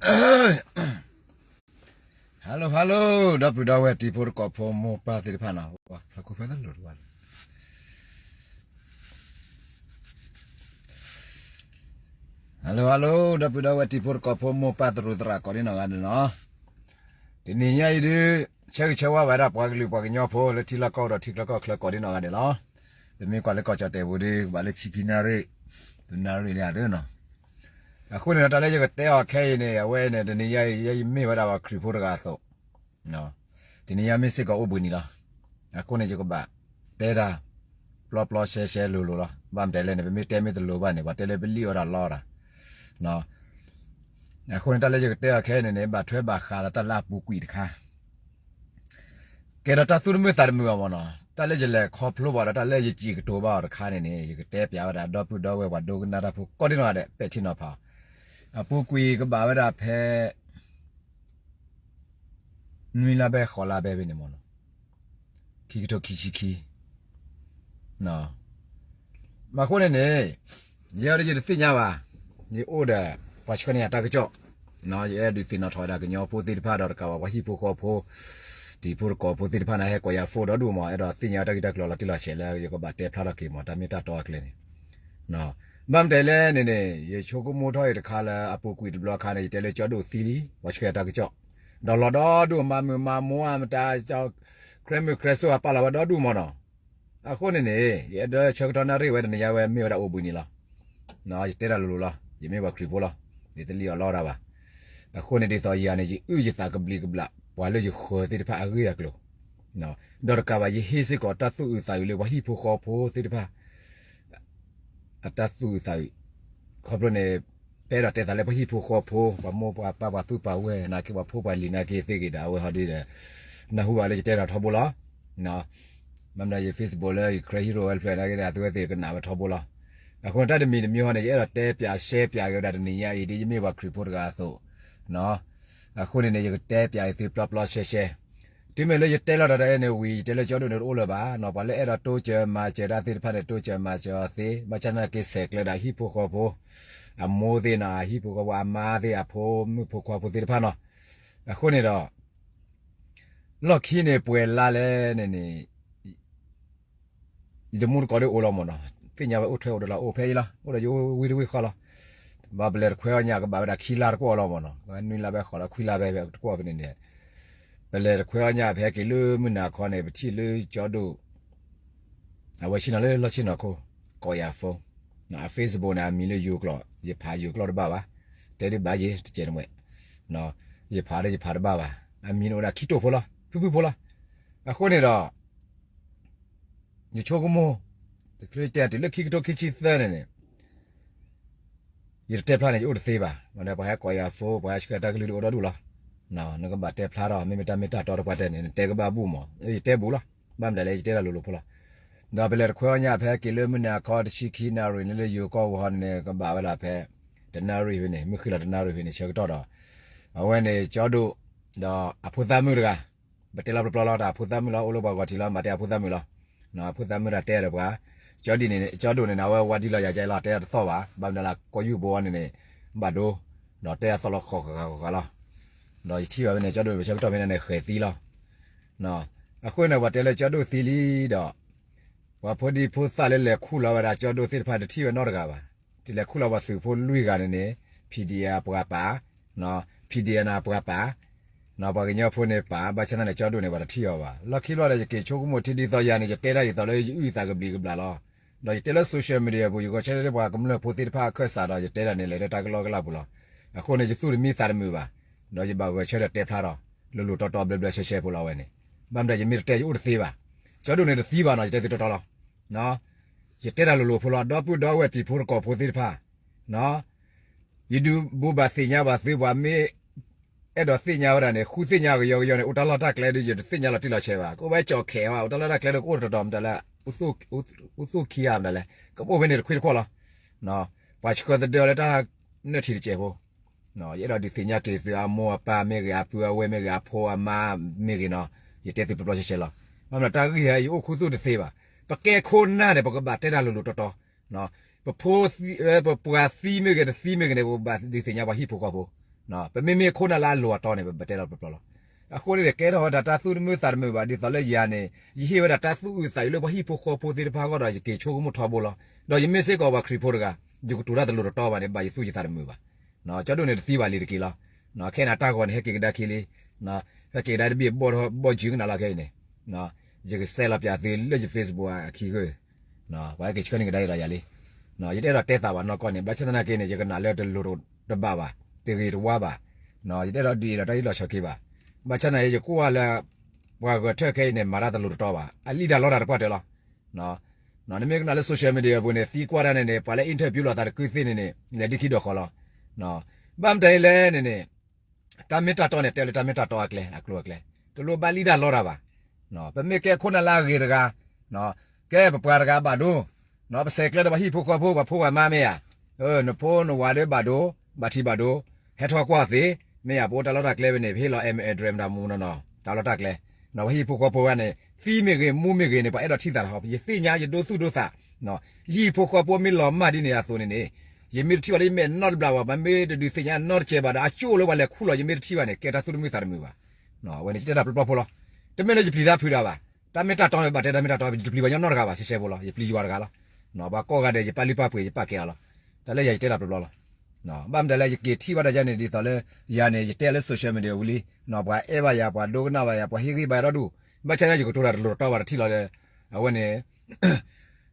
Hello hello, ဒီပုၢ်ဒီဝဲၢ်တံၤဖိသကိးဖိမိၢ်ပၢ်သ့ၣ်တဖၣ်နီၤ, ဖးခိၣ်ဖဲသလိၤတဝါ Hello hello, ဒီပုၢ်ဒီဝဲၢ်တံၤဖိသကိးဖိမိၢ်ပၢ်သရူးသရၣ်ကိးဒံနီၢ်ဂၤဒဲးနီၤ, တနံၤညါအံၤဒုး ဆၢဂ့ၤဆၢဝါဘၣ်ဝဲဒၣ်ပှၤကလုာ်ပှၤကညီဖိလၢထံလီၢ်ကီၢ်ဒီးထံချၢကီၢ်ချၢကိးဒံနီၢ်ဂၤဒဲးလီၤ. ပမ့ၢ်ကွၢ်လၢကီၢ်ကၠီၣ်တဲာ်ပူၤဒုး ကဘၣ်လၢဆံခံနၣ်ရံၣ်, တနၣ်ရံၣ်လံဧါဒုးနီၤ. အဃိန့ၣ်ဒီးတၢ်လၢယကတဲအီၤခဲအံၤန့ၣ် အဝဲန့ၣ် တနံၤညါအံၤ ယမ့ၢ်ဝဲဒၣ်ပှၤခရံာ်ဖိတဂၤအသိး တနံၤညါမ့ၢ်စ့ၢ်ကီးအိၣ်ဘှံးနံၤလီၤ. အဃိန့ၣ် ယကဘၣ်တဲတၢ် ပျီပျီရှဲရှဲလိၤလိၤလီၤ. ဘၣ်မတၤလဲၣ်န့ၣ် ပမ့ၢ်တဲမ့ၢ်တလိၤဘၣ်န့ၣ် ပှၤတဲလၢပလံၣ်အီၣ်တၢ်လီတၢ်. အဃိန့ၣ် တၢ်လၢယကတဲအီၤခဲအံၤန့ၣ်န့ၣ် ဘၣ်ထွဲဘၣ်ဃးဒီးတၢ်လၢအပူၤကွံာ်တခါ ကဲဒီးတၢ်သူၣ်တမုာ်သးတမုာ်အီၤမ့ၢ်နီၤ, တၢ်လၢယလဲၤခီဖျိဘၣ်ဒီးတၢ်လၢယစံးကတိၤဘၣ်အီၤတခါန့ၣ်န့ၣ် ယကတဲပျးဝဲဒၣ်ဒီပုၢ်ဒီဝဲၢ်ပှၤဒိကနၣ်တၢ်ဖိကိးဒံနီၢ်ဂၤဒဲး ပဲာ်ထံနီၤဖးအီၤ. အပူၤကွံာ်ကဘၣ်ဝဲဒၣ်ဖဲ နွံလါဘဲဃိးလါဘဲဖဲန့ၣ်မ့ၢ်နီၤ, ခံကထိခံဆံခံ မ့ၢ်အဃိန့ၣ်န့ၣ် ယဲဒၣ်ယတသ့ၣ်ညါဘၣ်, ယအိၣ်ဒီးပှၤဆှၢန့ၢ်ယၤတၢ်ကစီၣ်, ယအဲၣ်ဒုးသ့ၣ်နီၣ်ထီၣ်ဝဲဒၣ်ကညီဖိသ့ၣ်တဖၣ်ဒီးတကးဘၣ်ပှၤဟံၣ်ဖိဃီဖိ, တံၤဖိသကိးဖိသ့ၣ်တဖၣ်န့ၣ် ဟဲကိးယၤဖိဒီဒူၣ်မး အဲၣ်ဒိးသ့ၣ်ညါတၢ်ဂ့ၢ်တၢ်ကျိၤလီၤတံၢ်လီၤဆဲးလၢယကဘၣ်တဲဖျါထီၣ်က့ၤမး တၢ်မ့ၢ်တၢ်တီအကျဲန့ၣ် ဘၣ်မတၤလဲၣ်န့ၣ်န့ၣ် ယဆိကမိၣ်ထီၣ်အံၤတခါလၢအပူၤကွံာ်တဘျီခါန့ၣ် ယတဲလၢကၠီဒိၣ်သံလံ ပှၤဆှၢယၤတၢ်ကစီၣ်, ဒီးလီၤဒီဒူၣ်မၤမုာ်မၤမိၢ်အမတၤ ကရၢမုၢ်ကရၢစိအပာ်လီၤဝဲဒီဒူၣ်မ့ၢ်နီၤ. အဃိန့ၣ်န့ၣ် ယအဲၣ်ဒိးဆၢကတီၢ်နၣ်ရံၣ်ဝဲတနံၤညါဝဲမ့ၢ်ဝဲဒၣ်အိၣ်ဘှံးနံၤလီၤ. ယတဲတၢ်လိၤလိၤလီၤ, ယမ့ၢ်ပှၤခရံာ်ဖိလီၤ, ယတလံၣ်အီၣ်လီတၢ်ဘၣ်. အဃိန့ၣ်ဒ်သိးယၤန့ၣ် ယအုၣ်ယသးကဘျံးကဘျၣ် ပှၤလၢယဃၢၤသ့ၣ်တဖၣ်အဂ့ၢ်အကျိၤ ဒီးတကးဘၣ် ယဟ့ၣ်စ့ၢ်ကီးတၢ်သူၣ်အုးသးအုးလၢပှၤဟံၣ်ဖိဃီဖိသ့ၣ်တဖၣ် အတၢ်သူၣ်အုးသးအုး, ခီဖျိန့ၣ် ပအဲၣ်ဒိးတဲသးလၢပှၤဟံၣ်ဖိဃီဖိ ပှၤမိၢ်ပှၤပၢ်ပှၤပုၢ်ပှၤဝဲၢ်နာ်က့ ပှၤဖိပှၤလံၤနာ်က့သ့ၣ်ဂ့ၤဒီး အဝဲဟီဒ်ဒီး နၢ်ဟူဘၣ်လၢယတဲတၢ်ထီဘိလီၤ. မ့ၢ်မနုၤယ Facebook လၢယ Karen Hero ဝဲတဖျၢၣ်နာ်က့ဒီး အသုဝဲသ့ၣ်ကနၣ်ဝဲထီဘိလီၤ. အဃိန့ၣ် တၢ်တမံၤတမံၤဟီန့ၣ် ယအဲၣ်ဒိးတဲပျးရှဲပျးက့ၤဝဲဒၣ်တနံၤညါအံၤ ဒ်ယမ့ၢ်ပှၤခရံာ်ဖိတဂၤအသိး အဃိန့ၣ်န့ၣ် ယကတဲပျးအံၤသုပျီပျီရှဲရှဲ, တုၤမ့ၢ်လၢယတဲလီၤတၢ်တၢ်အံၤန့ၣ်ဝံၤ ယတဲလၢကၠီဒိၣ်န့ၣ်တအိၣ်လၢၤဘၣ်နီၤ, ပှၤလၢအဲၣ်ဒိးတိစၢၤမၤစၢၤတၢ်သ့ၣ်တဖၣ်န့ၣ် တိစၢၤမၤစၢၤအီၤသ့, ဘၣ်ဆၣ်သနာ်က့ဆဲးကျၢဒၣ်ဟံၣ်ဖိဃီဖိ အမိၢ်သ့ၣ်နီၤ, ဟံၣ်ဖိဃီဖိအမါသ့ၣ် အဖိမုၣ်ဖိခွါဖိသ့ၣ်တဖၣ်နီၤ. အဃိန့ၣ်ဒီး လီၢ်ခံန့ၣ်ပှဲၤလါလဲၣ်န့ၣ်န့ၣ် ယတမူတကိးဒ်အိၣ်လီၤမ့ၢ်နီၤ, သ့ၣ်ညါဝဲအိၣ်ထွဲအိၣ်တလီၤ အိၣ်ဖဲအံၤလီၤ, အိၣ်ဒီးယအိၣ်ဝံတဝံဃီလီၤ. ဘၣ်ပလဲၤတခွဲအီၣ်ညၣ်ကဘၣ်ဝဲဒၣ်ခံလါတကွီၢ်လီၤမ့ၢ်နီၤ, နွံလါဘဲဃိးလီၤ ခွံလါဘဲတကွီၢ်ဖဲန့ၣ်န့ၣ်, ပလဲၤတခွဲအီၣ်ညၣ်ဖဲက့ၤလၢမုၢ်နၤခီန့ၣ် ပထံၣ်လၢကၠီဒိၣ် အဝဲဆ့ၣ်နီၤလၢလီၢ်ဆ့ၣ်နီၤခိၣ် ကိးယၤ phone, အ Facebook န့ၣ် အမံၤလၢယိၤကျိာ် ယဖးယိၤကျိာ်တဘၣ်ဘၣ်, တဲဒ်ဘၣ်ယဲတကဲးတမှဲး, ယဖးဒီးယဖးတဘၣ်ဘၣ်, အမံၤန့ၣ်အိၣ်ဒၣ်ခံတိာ်ဖိလီၤ ဖုၣ်ဖုၣ်ဖိလီၤ. အဃိန့ၣ်ဒီး ယဆိကမိၣ် တချုးတဲတုၤလၢခံကထိခံဆံသၢန့ၣ်န့ၣ် ယတတဲဖျါန့ၣ် ယအိၣ်တသ့ဘၣ်, မ့ၢ်ဒီးပှၤဟဲကိးယၤ phone ပှၤဟဲဆှၢတၢ်ကလုၢ်ဒ်အိၣ်ဒီဒူၣ်လီၤ. နကဘၣ်တဲဖျါထီၣ် မ့မ့ၢ်တၢ်မ့ၢ်တၢ်တီတပှၢ်တဲန့ၣ် နတဲကဘၣ်ဘူၣ်မး ယတဲဘူးလီၤ, ဘၣ်မတၤလဲၣ် ယတဲတၢ်လိၤလိၤဖိလီၤ. ဒီးပလဲၤတခွဲအီၣ်ညၣ်ဖဲက့ၤလၢမုၢ်နၤခီတဆံခံနၣ်ရံၣ်န့ၣ်လၢယိၤကီၢ်ဝီန့ၣ် ကဘၣ်ဝဲဒၣ်ဖဲ တနၣ်ရံၣ်ဖဲန့ၣ် မုၢ်ဃ့ၢ်လီၤတနၣ်ရံၣ်ဖဲန့ၣ် ဆၢကတီၢ်ဒီး အဝဲန့ၣ် ကၠီဒိၣ် ဒီးအဖိသၣ်မုၣ်တဂၤ ပတဲလီၤပျီပျီလီၤ တၢ်အဖိသၣ်မုၣ်လီၤ အိၣ်လၢပှၤဂီၤထံးလီၤ မၤတဲအဖိသၣ်မုၣ်လီၤ. အဖိသၣ်မုၣ်တဂၤတဲဒီးပှၤ ကၠီဒိၣ်န့ၣ် ကၠီဒိၣ်န့ၣ် အဝဲဝါဒံလီၤယၤကဲလီၤ တဲအတသီၣ်ဘၣ် ဘၣ်မနုၤလၢကိးယူၢ်ဘိအီၤန့ၣ်န့ၣ် ဘၣ်ဒိ ဒီးတဲအသီၣ်လီၤဃီဃီဃီဃီလီၤ. ဒီးယထံၣ်ဘၣ်ဖဲန့ၣ် ကၠီဒိၣ်န့ၣ် ပဆၢကတီၢ်ဖဲန့ၣ်န့ၣ် ဃဲၤသံလီၤ. အဃိန့ၣ် ပှၤတဲလၢကၠီဒိၣ်သံလံဒီး ပှၤဖိဒံဖိသၣ်လၢလဲၤခူၣ်လီၤဝဲဒၣ်ကၠီဒိၣ်သ့ၣ်တဖၣ်တထံၣ်ဝဲနီတဂၤဘၣ်. တလဲၤခူၣ်လီၤပှၤသုးဖိလွံၢ်ဂၤန့ၣ်န့ၣ် PDF အပှၤပာ်, PDF န့ၣ်အပှၤပာ်, ပှၤကညီဖိန့ၣ်ပာ် ဘၣ်ဆၣ်သနာ်က့န့ၣ် ကၠီဒိၣ်န့ၣ် ပှၤတထံၣ်အီၤဘၣ်. လီၢ်ခံလီၤဒီး ယက့ၤဆိကမိၣ်ထံဒ်သိးယၤန့ၣ် ယတဲတၢ်ဒ်သိးလၢယအုၣ်ယသးကဘျံးကဘျၣ်လီၤ. ဒီးယတဲလၢ social media ပူၤ ယဂဲၤဆၢထၢၣ်ပှၤကမျၢၢ်ဖိသ့ၣ်တဖၣ်အခၢၣ်စးဒီး ယတဲတၢ်န့ၣ် လဲၤလၢတၢ်ကလီကလီပူၤလီၤ. အဃိန့ၣ် ယသူၣ်တမံသးတမုာ်ဘၣ်. ဒီးယဘၣ်ဂဲၤဆၢထၢၣ်တဲဖျါထီၣ် လိၤလိၤတီတီဘျၢဘျၢဆှဲဆှဲဖိလီၤဝဲန့ၣ်. ဘၣ်မနုၤယမ့ၢ်တတဲယအိၣ်တသ့ဘၣ်. ကၠီဒိၣ်န့ၣ်တသံဘၣ်နီၤ ယတဲသုတီတီလီၤ. ယတဲတၢ်လိၤလိၤဖိလီၤ ဒီပုၢ်ဒီဝဲၢ်တံၤဖိသကိးဖိသ့ၣ်တဖၣ် ယဒုးဘူးဘၣ်သ့ၣ်ညါဘၣ်သုပှၤမ့ၢ်အဲၣ်ဒိးသ့ၣ်ညါဝဲဒၣ်န့ၣ် ဃုသ့ၣ်ညါကယီကယီန့ၣ် အိၣ်တၢ်လီၢ်တၢ်ကျဲဒ်ယတသ့ၣ်ညါလီၤတံၢ်လီၤဆဲးဘၣ်. ကအိၣ်ဝဲကၠီၣ်ခဲးဝဲ အိၣ်တၢ်လီၢ်တၢ်ကျဲဒီးကအိၣ်တတီၤမတၤလဲၣ် အိၣ်သူၣ်ခံဂၤမတၤလဲၣ် ကအိၣ်ဖဲန့ၣ်တခွံတခွီၢ်လီၤ. ပှၤဆှၢသဒၢလၢတၢ်နၢၣ်ထံးတစဲးဖိ ယအဲၣ်ဒိးဒုးသ့ၣ်ညါက့ၤသုအမိၢ်အပၢ်မ့ၢ်ဂ့ၤ အပုၢ်အဝဲၢ်မ့ၢ်ဂ့ၤ အဖိအမါမ့ၢ်ဂ့ၤနီၤ ယတဲသုပျီပျီရှဲရှဲလီၤ. ဘၣ်မနုၤတၢ်ဂ့ၢ်ဟဲယအိၣ်ခူသူၣ်တသ့ဘၣ်. ပကဲခိၣ်နၢ်န့ၣ် ပကဘၣ်တဲတၢ်လိၤလိၤတီတီ. ပဖိသံ ပပှၤသံမ့ၢ်ဂ့ၤတသံမ့ၢ်ဂ့ၤန့ၣ် ပကဘၣ်ဒုးသ့ၣ်ညါပှၤဟံၣ်ဖိဃီဖိ. ပမ့မ့ၢ်ခိၣ်နၢ်လၢအလိၤအတီန့ၣ် ပဘၣ်တဲလီၤပျီပျီလီၤ. အဃိန့ၣ် ကဲထီၣ်ဝဲဒၣ်တၢ်သူၣ်တမုာ်သးတမုာ်ဘၣ် ဒ်သိးလၢယၤန့ၣ် ယဟ့ၣ်ဝဲဒၣ်တၢ်သူၣ်အုးသးအုးလၢပှၤဟံၣ်ဖိဃီဖိသ့ၣ်တဖၣ်အဂီၢ်ဒီး ယက့ၤဆိကမိၣ်ထီဘိလီၤ. ဒီးယမ့ၢ်စ့ၢ်ကီးပှၤခရံာ်ဖိတဂၤ ယကတိၤတၢ်တလိၤတတီဘၣ်န့ၣ် ဘၣ်ယသူၣ်ယသးတမုာ်ဘၣ်. ကၠီဒိၣ်န့ၣ်တသံဘၣ်လံတက့ၢ်လီၤ. ခဲအံၤန့ၣ် တၢ်ဂီၤန့ၣ် ဟဲက့ၤကဒါခံလံ, ဟဲက့ၤကဒါတဘ့ၣ်ဘီၣ်ကၠုကနၤလီၤခဲအံၤန့ၣ်, ယကစဲးလီၤပၠးသုလၢယ Facebook အခံဂ့ၢ်, ပှၤဟဲက့ၤဆှၢန့ၢ်ကဒါဒီးယၤလံ. ယတအဲၣ်ဒိးတဲသးဘၣ်နီၢ်ကီၢ်န့ၣ် ဘၣ်ဆၣ်သနာ်က့န့ၣ် ယကနၣ်လၢတလိၤတဘၣ်ဘၣ်, တဂ့ၤတဝါဘၣ်, ယတအဲၣ်ဒိးဒုးအ့ၣ်ဒီးတၢ်ဟ့ၣ်လီၤဆီၣ်က့ၤဘၣ်. ဘၣ်ဆၣ်သနာ်က့ ယကွၢ်လၢ ပှၤဂဲၤထၢၣ်ခဲအံၤန့ၣ် မၤတၢ်တလိၤတတီဘၣ်, အလံၣ်တၢ်လီတၢ်တပှၢ်တၢၢ်လီၤ. နမ့ၢ်ကနၣ်လၢ social media အပူၤန့ၣ် သံကွၢ်တၢ်န့ၣ်န့ၣ် ပှၤလၢ interview လိာ်သးတကုသ့ၣ်န့ၣ်န့ၣ် လဲၤဒံခံဒီးဃီလီၤ. ဘၣ်မတၤလဲၣ်န့ၣ်န့ၣ် တၢ်မ့ၢ်တၢ်တီန့ၣ် တဲလၢတၢ်မ့ၢ်တၢ်တီအကျဲ အကျိၤအကျဲ, တလိၣ်ဘၣ်လံၣ်တၢ်လီတၢ်ဘၣ်. ပမ့ၢ်ကဲခိၣ်နၢ်လၢအဂ့ၤတဂၤ, ကဲပပှၤတဂၤဘၣ်ဒိ, ပဆဲးကျၢဒီးပှၤဟံၣ်ဖိဃီဖိ ပှၤဖိပှၤမါမ့ၢ်ဧါ, နဖိနဝၤဒီးဘၣ်ဒိ, ဘၣ်ထံးဘၣ်ဒိ, ဟဲထီၣ်ကွၢ်သ့, မ့ၢ်ဧါ ပအိၣ်တၢ်လီၢ်တၢ်ကျဲဝဲန့ၣ် ပဟ့ၣ်လီၤ MA ဒြဲမတၤမူနီၢ်နီၢ် တၢ်လီၢ်တၢ်ကျဲ, ပှၤဟံၣ်ဖိဃီဖိဝဲန့ၣ် သံမ့ၢ်ဂ့ၤ မူမ့ၢ်ဂ့ၤန့ၣ် ပှၤအဲၣ်ဒိးထံၣ်သးလီၤ. ယသ့ၣ်ညါ ယဒိသူၣ်ဒိသး ယဟံၣ်ဖိဃီဖိမ့ၢ်လီၤမၢ်ဒ်န့ၣ်အသိးန့ၣ်န့ၣ်, ယမ့ၢ်တထံၣ်ဘၣ်လၢယမဲာ်နီတဘျီဘၣ်, မ့ၢ်တဒုးသ့ၣ်ညါနီတစဲးဘၣ်ဒီး အကၠိၣ်လၢပှၤလဲၤခူၣ်လီၤ ယမ့ၢ်တထံၣ်ဘၣ်န့ၣ် ကဲတၢ်သူၣ်တမုာ်သးတမုာ်ဘၣ်. အဝဲန့ၣ် ယတဲတၢ်ပျီပျီဖိလီၤ. တမ့ၢ်လၢယပျံၤတၢ်ဖုးတၢ်ဘၣ်, တၢ်မ့ၢ်တၢ်တီန့ၣ် ဘၣ်တဲတၢ်မ့ၢ်တၢ်တီ, ယတပျံၤပှၤကညီနီတဂၤဘၣ် ရှဲရှဲဖိလီၤ, ယပျံၤယွၤတဂၤလီၤ. ပှၤကိးဂၤဒဲး ယပာ်လုၢ်ပာ်ပှ့ၤ ယပာ်ကဲအီၤလီၤ. တၢ်လၢယၤယတဲတၢ်ပျီပျီလီၤ. ဘၣ်မတၤလဲၣ် ယက့ၤထံၣ်ဘၣ်တၢ်ယၤန့ၣ် ဒ်သိးလၢ ယၤန့ၣ် ယတဲလၢ social media ဝံၤလံ, ပှၤအဲၣ်ဘၣ်ယၤ ပှၤဒိကနၣ်ဘၣ်ယၤ ပှၤဟ့ၣ်ဂံၢ်ဘါယၤဒီဒူၣ်, ဘၣ်ဆၣ်န့ၣ် ယကတိၤတၢ်တလိၤတတီဘၣ်တထံၣ်လီၤဒီး အဝဲန့ၣ်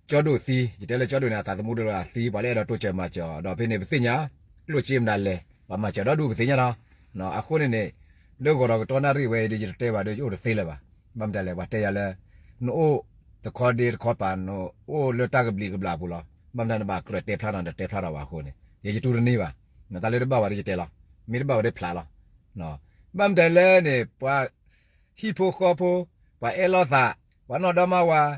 ကၠီဒိၣ်သံ, ယတဲလၢကၠီဒိၣ်န့ၣ် အသးသမူတဂၤသံ ပှၤလၢအဲၣ်ဒိးတိစၢၤမၤစၢၤအီၤ ဒီးဖဲန့ၣ် ပသ့ၣ်ညါ ကျိၣ်စ့မတၤလဲၣ် ပှၤမၤစၢၤဒီဒူၣ်ပသ့ၣ်ညါလီၤ. အဃိန့ၣ်န့ၣ် လၢဂီၤဒီးကတီၢ်နၣ်ရံၣ်ဝဲအံၤဒီး ယတတဲဘၣ်ဒီး ယအိၣ်တသ့လၢၤဘၣ်. ဘၣ်မတၤလဲၣ် ပှၤတဲယၤလၢ နအိၣ်တခီဒ့တခီပၤ နအိၣ်လၢတၢ်ကဘျံးကဘျၣ်အပူၤလီၤ. ဘၣ်မတၤနဘၣ်ကြၢးတဲဖျါနၤ နတတဲဖျါထီၣ်ဘၣ်အဃိန့ၣ် ယဲယတူၢ်တန့ၢ်ဘၣ်. တၢ်လၢတဘၣ်ဝဲဒီးယတဲလီၤ, မ့ၢ်တဘၣ်ဝဲဒီးဖျါလီၤ. ဘၣ်မတၤလဲၣ်န့ၣ် ပှၤဟံၣ်ဖိဃီဖိ, ပှၤအဲၣ်လိာ်သး, ပှၤနီၢ်ဒီမါဝၤ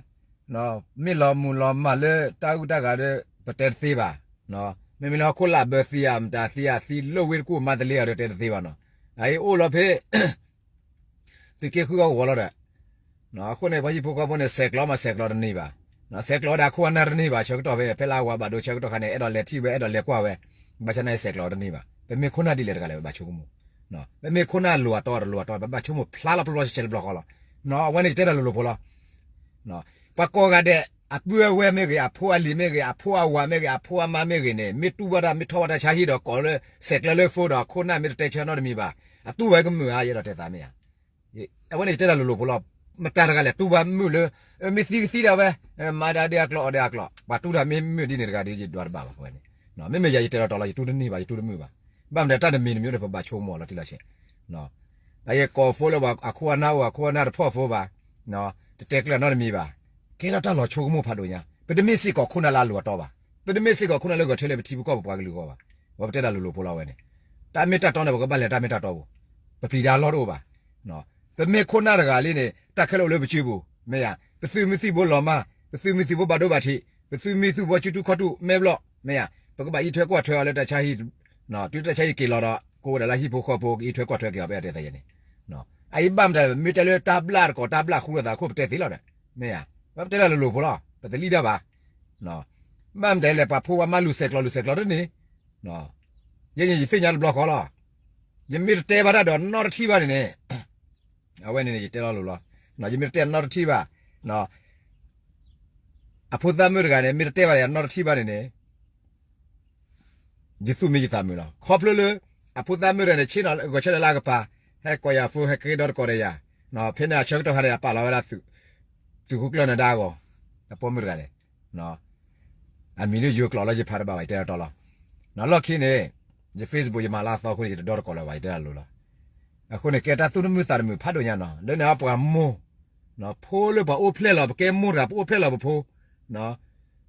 မ့ၢ်လီၤမုၢ်လီၤမၢ်လၢတၢ်အုၣ်တၢ်ဂၤဒီး ပတဲတသ့ဘၣ်. မ့မ့ၢ်လၢဟီၣ်ခိၣ်လာ်ဘၢသံဧါ မတၤသံဧါ သံလိၣ်ဝ့တကူၣ်မါတလ့ဧါဒီးတဲတသ့ဘၣ်နီၤ. အအံၤအိၣ်လီၤဖဲ သုးက့ဃုအဂီၤလီၤဒီး အဃိန့ၣ် ပှၤဟံၣ်ဖိဃီဖိန့ၣ် ဆဲးကျိးမးဆဲးကျိးတန့ၢ်ဘၣ်. ဆဲးကျိးဒီးအခိၣ်အနၢ်တန့ၢ်ဘၣ် ဆၢကတီၢ်ဖဲန့ၣ် ဖဲလၢအဝၤဘၣ်ဒိဆၢကတီၢ်ခါန့ၣ် အဲၣ်ဒိးလဲၤထံၣ်ဝဲ အဲၣ်ဒိးလဲၤကွၢ်ဝဲ, ဘၣ်ဆၣ်န့ၣ် ဆဲးကျိးတန့ၢ်ဘၣ်. ပမ့ၢ်ခိၣ်နၢ်ဒ်လဲၣ်တဂၤလဲၣ် ပဘၣ်ဆိကမိၣ်, ပမ့ၢ်ခိၣ်နၢ်လိၤအတီအတလိၤအတီ ပဘၣ်ဆိကမိၣ်ဖျါလီၤပျီပျီဆဲးဆဲးတဘျီဃီလီၤ. အဝဲန့ၣ်ယတဲတၢ်လိၤလိၤဖိလီၤ. ပှၤကိးဂၤဒဲး အပုၢ်အဝဲၢ်မ့ၢ်ဂ့ၤ အဖိအလံၤမ့ၢ်ဂ့ၤ အဖိအဝၤမ့ၢ်ဂ့ၤ အဖိအမါမ့ၢ်ဂ့ၤန့ၣ် မ့ၢ်တူၢ်ဘၣ်တၢ် မ့ၢ်ထီၣ်ဘၣ်တၢ်ဆါဟံၣ်ဒီးကိးလၢ ဆဲးကျိးလၢ phone ဒီးအခိၣ်နၢ်မ့ၢ်တတဲဆၢနီတမံၤဘၣ်, အတူၢ်ဝဲကမုာ်ဧါ ယအဲၣ်ဒိးတဲသးမ့ၢ်ဧါ. အဝဲန့ၣ်ယတဲတၢ်လိၤလိၤဖိလီၤ. မတၤတဂၤလဲၣ် တူၢ်ဘၣ်မုာ်လၢ မ့ၢ်သံကသံဒၣ်ဝဲ, မၤဒၣ်ဒ်အကျိၤအီၣ်ဒ်အကျိၤ ပှၤတူၢ်တၢ်မ့ၢ်မုာ်ဒ်န့ၣ်တဂၤဒီး ယဒွးတဘၣ်ဘၣ်ဝဲန့ၣ်. မ့မ့ၢ်ယၤယတဲလီၤတီၤလီၤ ယတူၢ်တန့ၢ်ဘၣ် ယတူၢ်တမုာ်ဘၣ်. ဘၣ်မတၤတၢ်တမံၤတမံၤဒီး ပဘၣ်ဆိကမိၣ်အီၤလီၤတံၢ်လီၤဆဲး ပှၤကိး phone လၢပှၤအခိၣ်အနၢ်အိၣ် အခိၣ်အနၢ်တဖီၣ် phone ဘၣ်, တတဲကျၢၤနီတမံၤဘၣ်. ကဲထီၣ်တၢ်လီၤဆိကမိၣ်ဖးဒိၣ်ညါ ပတမ့ၢ်စ့ၢ်ကီးခိၣ်နၢ်လၢအလိၤအတီဘၣ်, ပတမ့ၢ်စ့ၢ်ကီးခိၣ်နၢ်လၢဂဲၤထၢၣ်လၢပထံပကီၢ်ပပှၤကလုာ်အဂီၢ်ဘၣ်. ပဝဲပတဲတၢ်လိၤလိၤဖိလီၤဝဲန့ၣ်, တၢ်မ့ၢ်တၢ်တီန့ၣ် ပကဘၣ်လဲၤတၢ်မ့ၢ်တၢ်တီပူၤ, ပပျံၤတၢ်လီၢ်တအိၣ်ဘၣ်. ပမ့ၢ်ခိၣ်နၢ်တဂၤလံန့ၣ် တၢ်ခဲလၢာ်အိၣ်လၢပစုပူၤ မ့ၢ်ဧါ, ပသုးမုၢ်သံၣ်ဘိလီၤမၢ်, ပသုးမုၢ်သံၣ်ဘိဘၣ်ဒိဘၣ်ထံး, ပသုးမုၢ်သံၣ်ဘိကၠူတူၢ်ခီၣ်တူၢ်မဲာ်ဘျီၣ် မ့ၢ်ဧါ, ပကဘၣ်အံးထွဲကွၢ်ထွဲအီၤလၢတၢ်ဆါဟံၣ်, တုၤတၢ်ဆါဟံၣ်က့ၤလီၤဒီး ကအိၣ်ဝဲဒၣ်လၢဟံၣ်ဖိဃီဖိ ကအံးထွဲကွၢ်ထွဲက့ၤအီၤ ပအဲၣ်တဲသးယဲန့ၣ်. အအံၤဘၣ်မတၤ မ့ၢ်တဲလၢတၢ်ဘျၣ်တကိး တၢ်ဘျၣ်ဃူလိာ်သးခိၣ် ပတဲသ့လီၤဒီး မ့ၢ်ဧါ, ပတဲတၢ်လိၤလိၤဖိလီၤ ပတလံၣ်တၢ်ဘၣ်. ဘၣ်မတၤလဲၣ် ပှၤဖိပှၤမါလူၤဆဲးကျိးလူၤဆဲးကျိးတန့ၢ်, ယဲယသ့ၣ်ညါတဘျီဃီလီၤ. ယမ့ၢ်တတဲဘၣ်တၢ်ဒီးနီတထံၣ်ဘၣ်န့ၣ်န့ၣ် အဝဲန့ၣ်န့ၣ် ယတဲလီၤလိၤလီၤ. ယမ့ၢ်တတဲနီတထံၣ်ဘၣ်, အဖိသၣ်မုၣ်တဂၤန့ၣ် မ့ၢ်တတဲဘၣ်ယၤနီတထံၣ်ဘၣ်န့ၣ်န့ၣ် ယသူၣ်မံယသးမုာ်လီၤ. ခီဖျိလၢ အဖိသၣ်မုၣ်တဂၤန့ၣ် ဆ့ၣ်နီၤဂီၤဆၢထၢၣ်လၢအကပၤ ဟဲကိးယၤ phone ဟဲက့ၤဒီတကိးဒီးယၤ, ဖဲန့ၣ်အဆၢကတီၢ်ခါန့ၣ် အပာ်လီၤဝဲဒၣ် သုးခိၣ်ကျၢၢ်နၢၤဒါအဂီၤ, အပိာ်မုၣ်တဂၤန့ၣ် အမံၤဒ်ယိၤကျိာ်လၢယဖးတဘၣ်ဘၣ် ယတဲတၢ်တီလီၤ. လီၢ်ခံန့ၣ် ယ Facebook ယမၤလၢအသီအဃိန့ၣ် ယတဒီတကိးလၢၤဘၣ် ယတဲတၢ်လိၤလီၤ. အဃိန့ၣ် ကဲတၢ်သူၣ်တမုာ်သးတမုာ်ဖးဒိၣ်ညါနီၤ လၢန့ၣ်ပှၤမိၢ်, ဖိလၢပှၤအိၣ်ဖျဲၣ်လီၤ ပကဲမိၢ်တဂၤ ပအိၣ်ဖျဲၣ်လီၤပဖိ,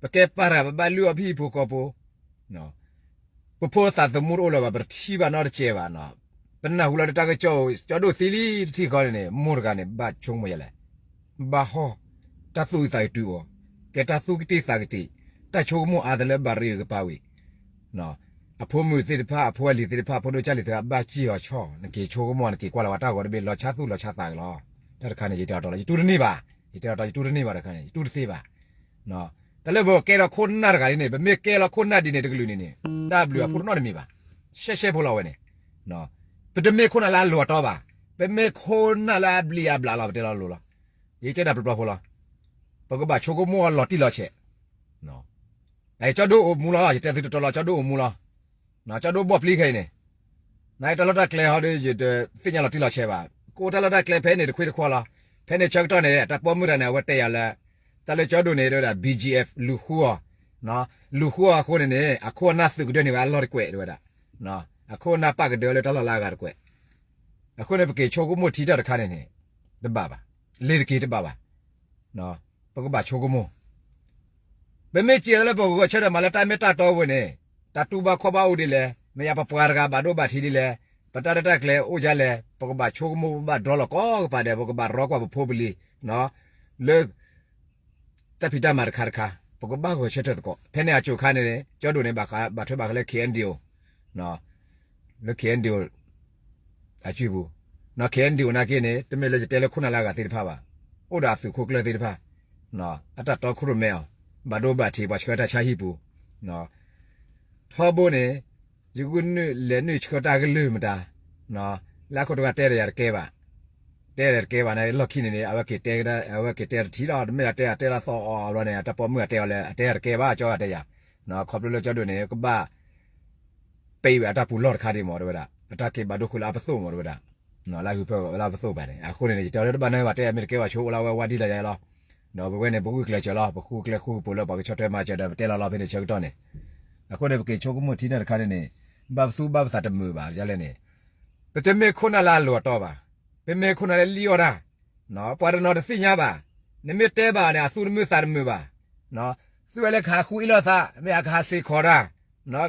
ပကဲပၢ်တဂၤ ပဘၣ်လုၢ်အီၣ်ပဟံၣ်ဖိဃီဖိ ပဖိသးသမူတအိၣ်လၢၤဘၣ် ပတထံၣ်ဘၣ်နီတစဲးဘၣ်နီၤ. ပနၢ်ဟူလီၤလၢတၢ်ကစီၣ် ကၠီဒိၣ်သံလံတထံၣ်ဃီန့ၣ်န့ၣ် မိၢ်တဂၤန့ၣ် ဘၣ်ဆိကမိၣ်ယဲလဲၣ်, ဘၣ်ဟီၣ်, တၢ်သူၣ်အုးသးအုးတုၤအီၤ, ကဲတၢ်သူၣ်ကတံၢ်သးကတံၢ်, တၢ်ဆိကမိၣ်အါတလၢဘၣ်ရ့အုးကပၤဝံၤ အဖိမုၣ်သ့ၣ်တဖၣ် အဖိအလံၤသ့ၣ်တဖၣ် ဖိဒိၣ်ကၢ်လံၤသ့ၣ်တဖၣ် ဘၣ်စံၣ်အီၤဆီၣ် နက့ၤဆိကမိၣ် နက့ၤကွၢ်လၢၤဝဲတၢ်ဂီၤတဘ့ၣ် လီၤဆါသူၣ်လီၤဆါသးက့ၤလီၤ. တၢ်တခါန့ၣ် ယတဲအီၤတီလီၤ ယတူၢ်တန့ၢ်ဘၣ်, ယတဲအီၤတီ ယတူၢ်တန့ၢ်ဘၣ်တခါန့ၣ် ယတူၢ်တသ့ဘၣ်. တၢ်လၢပကဲထီၣ်ခိၣ်နၢ်တဂၤလံန့ၣ် ပမ့ၢ်ကဲလီၤခိၣ်နၢ်ဒ်န့ၣ်တကလုာ်န့ၣ်န့ၣ် တၢ်ဘျုးအဖှိၣ်တနီတမံၤဘၣ်. ရှဲရှဲဖိလီၤဝဲန့ၣ် ပတမ့ၢ်ခိၣ်နၢ်လၢအလိၤအတီဘၣ်, ပမ့ၢ်ခိၣ်နၢ်လၢအဘျံးအဘျးလီၤ ပတဲလီၤလိၤလီၤ. ယတဲဒၣ်ပျီပျီဖိလီၤ. ပကဘၣ်ဆိကမိၣ်အီၤလီၤတံၢ်လီၤဆဲး, ကၠီဒိၣ်အိၣ်မူလီၤ, ယတဲသုတတီလီၤ, ကၠီဒိၣ်အိၣ်မူလီၤ. ကၠီဒိၣ်ဘီၣ်ပျံၤခဲအံၤန့ၣ်, နတၢ်လီၢ်တၢ်ကျဲဟီဒီး ယတသ့ၣ်ညါလီၤတံၢ်လီၤဆဲးဘၣ်. ကအိၣ်တၢ်လီၢ်တၢ်ကျဲဖဲန့ၣ်တခွ့တခွီလီၤ. ဖဲန့ၣ်ဆၢကတီၢ်န့ၣ် တၢ်ပိာ်မုၣ်တဂၤန့ၣ် အဝဲတဲယၤလၢ တၢ်လၢကၠီဒိၣ်န့ၣ် တဲဝဲဒၣ် ဘံၣ်ကၠံၣ်အ့ၣ် လူၤဃုအီၤ, လူၤဃုအီၤအဃိန့ၣ်န့ၣ် အခိၣ်အနၢ်သုးကဒၢန့ၢ်ဝဲအလီၢ်တကွဲး တဲဝဲဒၣ်. အခိၣ်အနၢ်ပာ်ကဒၢလၢတၢ်လီၢ်လၢအဂၤတကွဲး. အဃိန့ၣ် ပက့ၤဆိကမိၣ်ထံတၢ်တခါန့ၣ်န့ၣ် တဘၣ်ဘၣ်, လ့ၤတက့ၤတဘၣ်ဘၣ်. ပကဘၣ်ဆိကမိၣ် ပမ့ၢ်စံးလၢပကဂဲၤဆၢထၢၣ်မးလၢတၢ်မ့ၢ်တၢ်တီအပူၤန့ၣ်, တၢ်တူၢ်ဘၣ်ခီၣ်ဘၣ်အိၣ်ဒ်လဲၣ်, မ့ၢ်ယၤပပှၤတဂၤဘၣ်ဒိဘၣ်ထံးဒ်လဲၣ်, ပတၢ်ရဲၣ်တၢ်ကျဲၤအိၣ်ဒ်လဲၣ်, ပကဘၣ်ဆိကမိၣ် ပဘၣ်ဒြီလီၤကိးကပၤဒီး ပကဘၣ်ရီကွၢ်ပဖိပလံၤ လၢ တၢ်ဖံးတၢ်မၤတခါတခါ, ပကဘၣ်ဂဲၤဆၢထၢၣ်သကိး. ဖဲန့ၣ်အစိၤခါန့ၣ် ကၠီဒိၣ်န့ၣ် ဘၣ်ထွဲဘၣ်ဃးလၢ ခ့ၣ်အဲၣ်ယူၣ်အ့ၣ်, လၢ ခ့ၣ်အဲၣ်ယူၣ်အ့ၣ် အစုပူၤ, ခ့ၣ်အဲၣ်ယူၣ်အ့ၣ်နာ်က့န့ၣ် တမ့ၢ်လၢယတဲလၢခိၣ်နၢ်လၢအဂၤသ့ၣ်တဖၣ်ဘၣ်, အိၣ်ဒီးအသုးခိၣ်ကျၢၢ်သ့ၣ်တဖၣ်, အတၢ်တီခိၣ်ရိၣ်မဲအီၤ, ဘၣ်ဒိဘၣ်ထံး ပှၤဆှၢတၢ်ဆါဟံၣ်ပူၤ, ထီဘိန့ၣ် ယဂုာ်နုာ်လဲၤနုာ်ဆှၢတၢ်ကလုၢ်မတၤ, လၢအခိၣ်တဂၤတဲဒီးယၤတကဲဘၣ်, တဲဒီးတကဲဘၣ်န့ၣ် လီၢ်ခံန့ၣ်န့ၣ် အဝဲက့ၤတဲ, အဝဲက့ၤတဲတထံၣ်လီၤ, တမ့ၢ်အတဲအတဲလၢအသီအီၤအဘျီန့ၣ် အတၢ်ပိာ်မုၣ်အတဲအီၤလၢ အတဲတကဲဘၣ် ကၠီဂၤတဲယၤ, ခီဖျိလၢကၠီဒိၣ်န့ၣ် ကဘၣ် ပ့ၤဝဲအတၢ်ပူၤလီၢ်တခါဒံးမး တဲဝဲဒၣ်, အတၢ်က့ၤဘၣ်ဒိဃုာ်လၢအပသိၣ်မး တဲဝဲဒၣ်, လၢအဂုၤဖၢလၢအပသိၣ်ဘၣ်န့ၣ်, အဃိန့ၣ်န့ၣ် ယတဲအီၤလၢတဘၣ်နၢ်ဘၣ် တဲအမ့ၢ်တကဲဘၣ်ဆိ အိၣ်လၢအဝဲဝါဒ်လီၤယၤလီၤ, ဒီးပဝဲန့ၣ် ပဂုာ်ကျဲးစၢးလီၤ, ပဃုကျဲဃုကပူၤလၢပှၤကဆီၣ်ထွဲမၤစၢၤဒီး ပတဲလီၤလီၤဖဲန့ၣ်ဆၢကတီၢ်န့ၣ်, အဃိန့ၣ် ပက့ၤဆိကမိၣ်ထံတၢ်တခါန့ၣ်န့ၣ်, ဘၣ်ပသူဘၣ်ပသးတမုာ်ဘၣ် ဒ်လဲၣ်န့ၣ်, ပတမ့ၢ်ခိၣ်နၢ်လၢအလိၤအတီဘၣ်, ပမ့ၢ်ခိၣ်နၢ်လၢလံၣ်အီၣ်တၢ်, ပှၤတနီၤတသ့ၣ်ညါဘၣ်, နမ့ၢ်တဲဘၣ်န့ၣ် အသူတမုာ်သးတမုာ်ဘၣ်, သုဝဲလၢကဟးဃုအ့ၣ်လိာ်သး မ့ၢ်အကဟးစ့ၢ်ကီးတၢ်,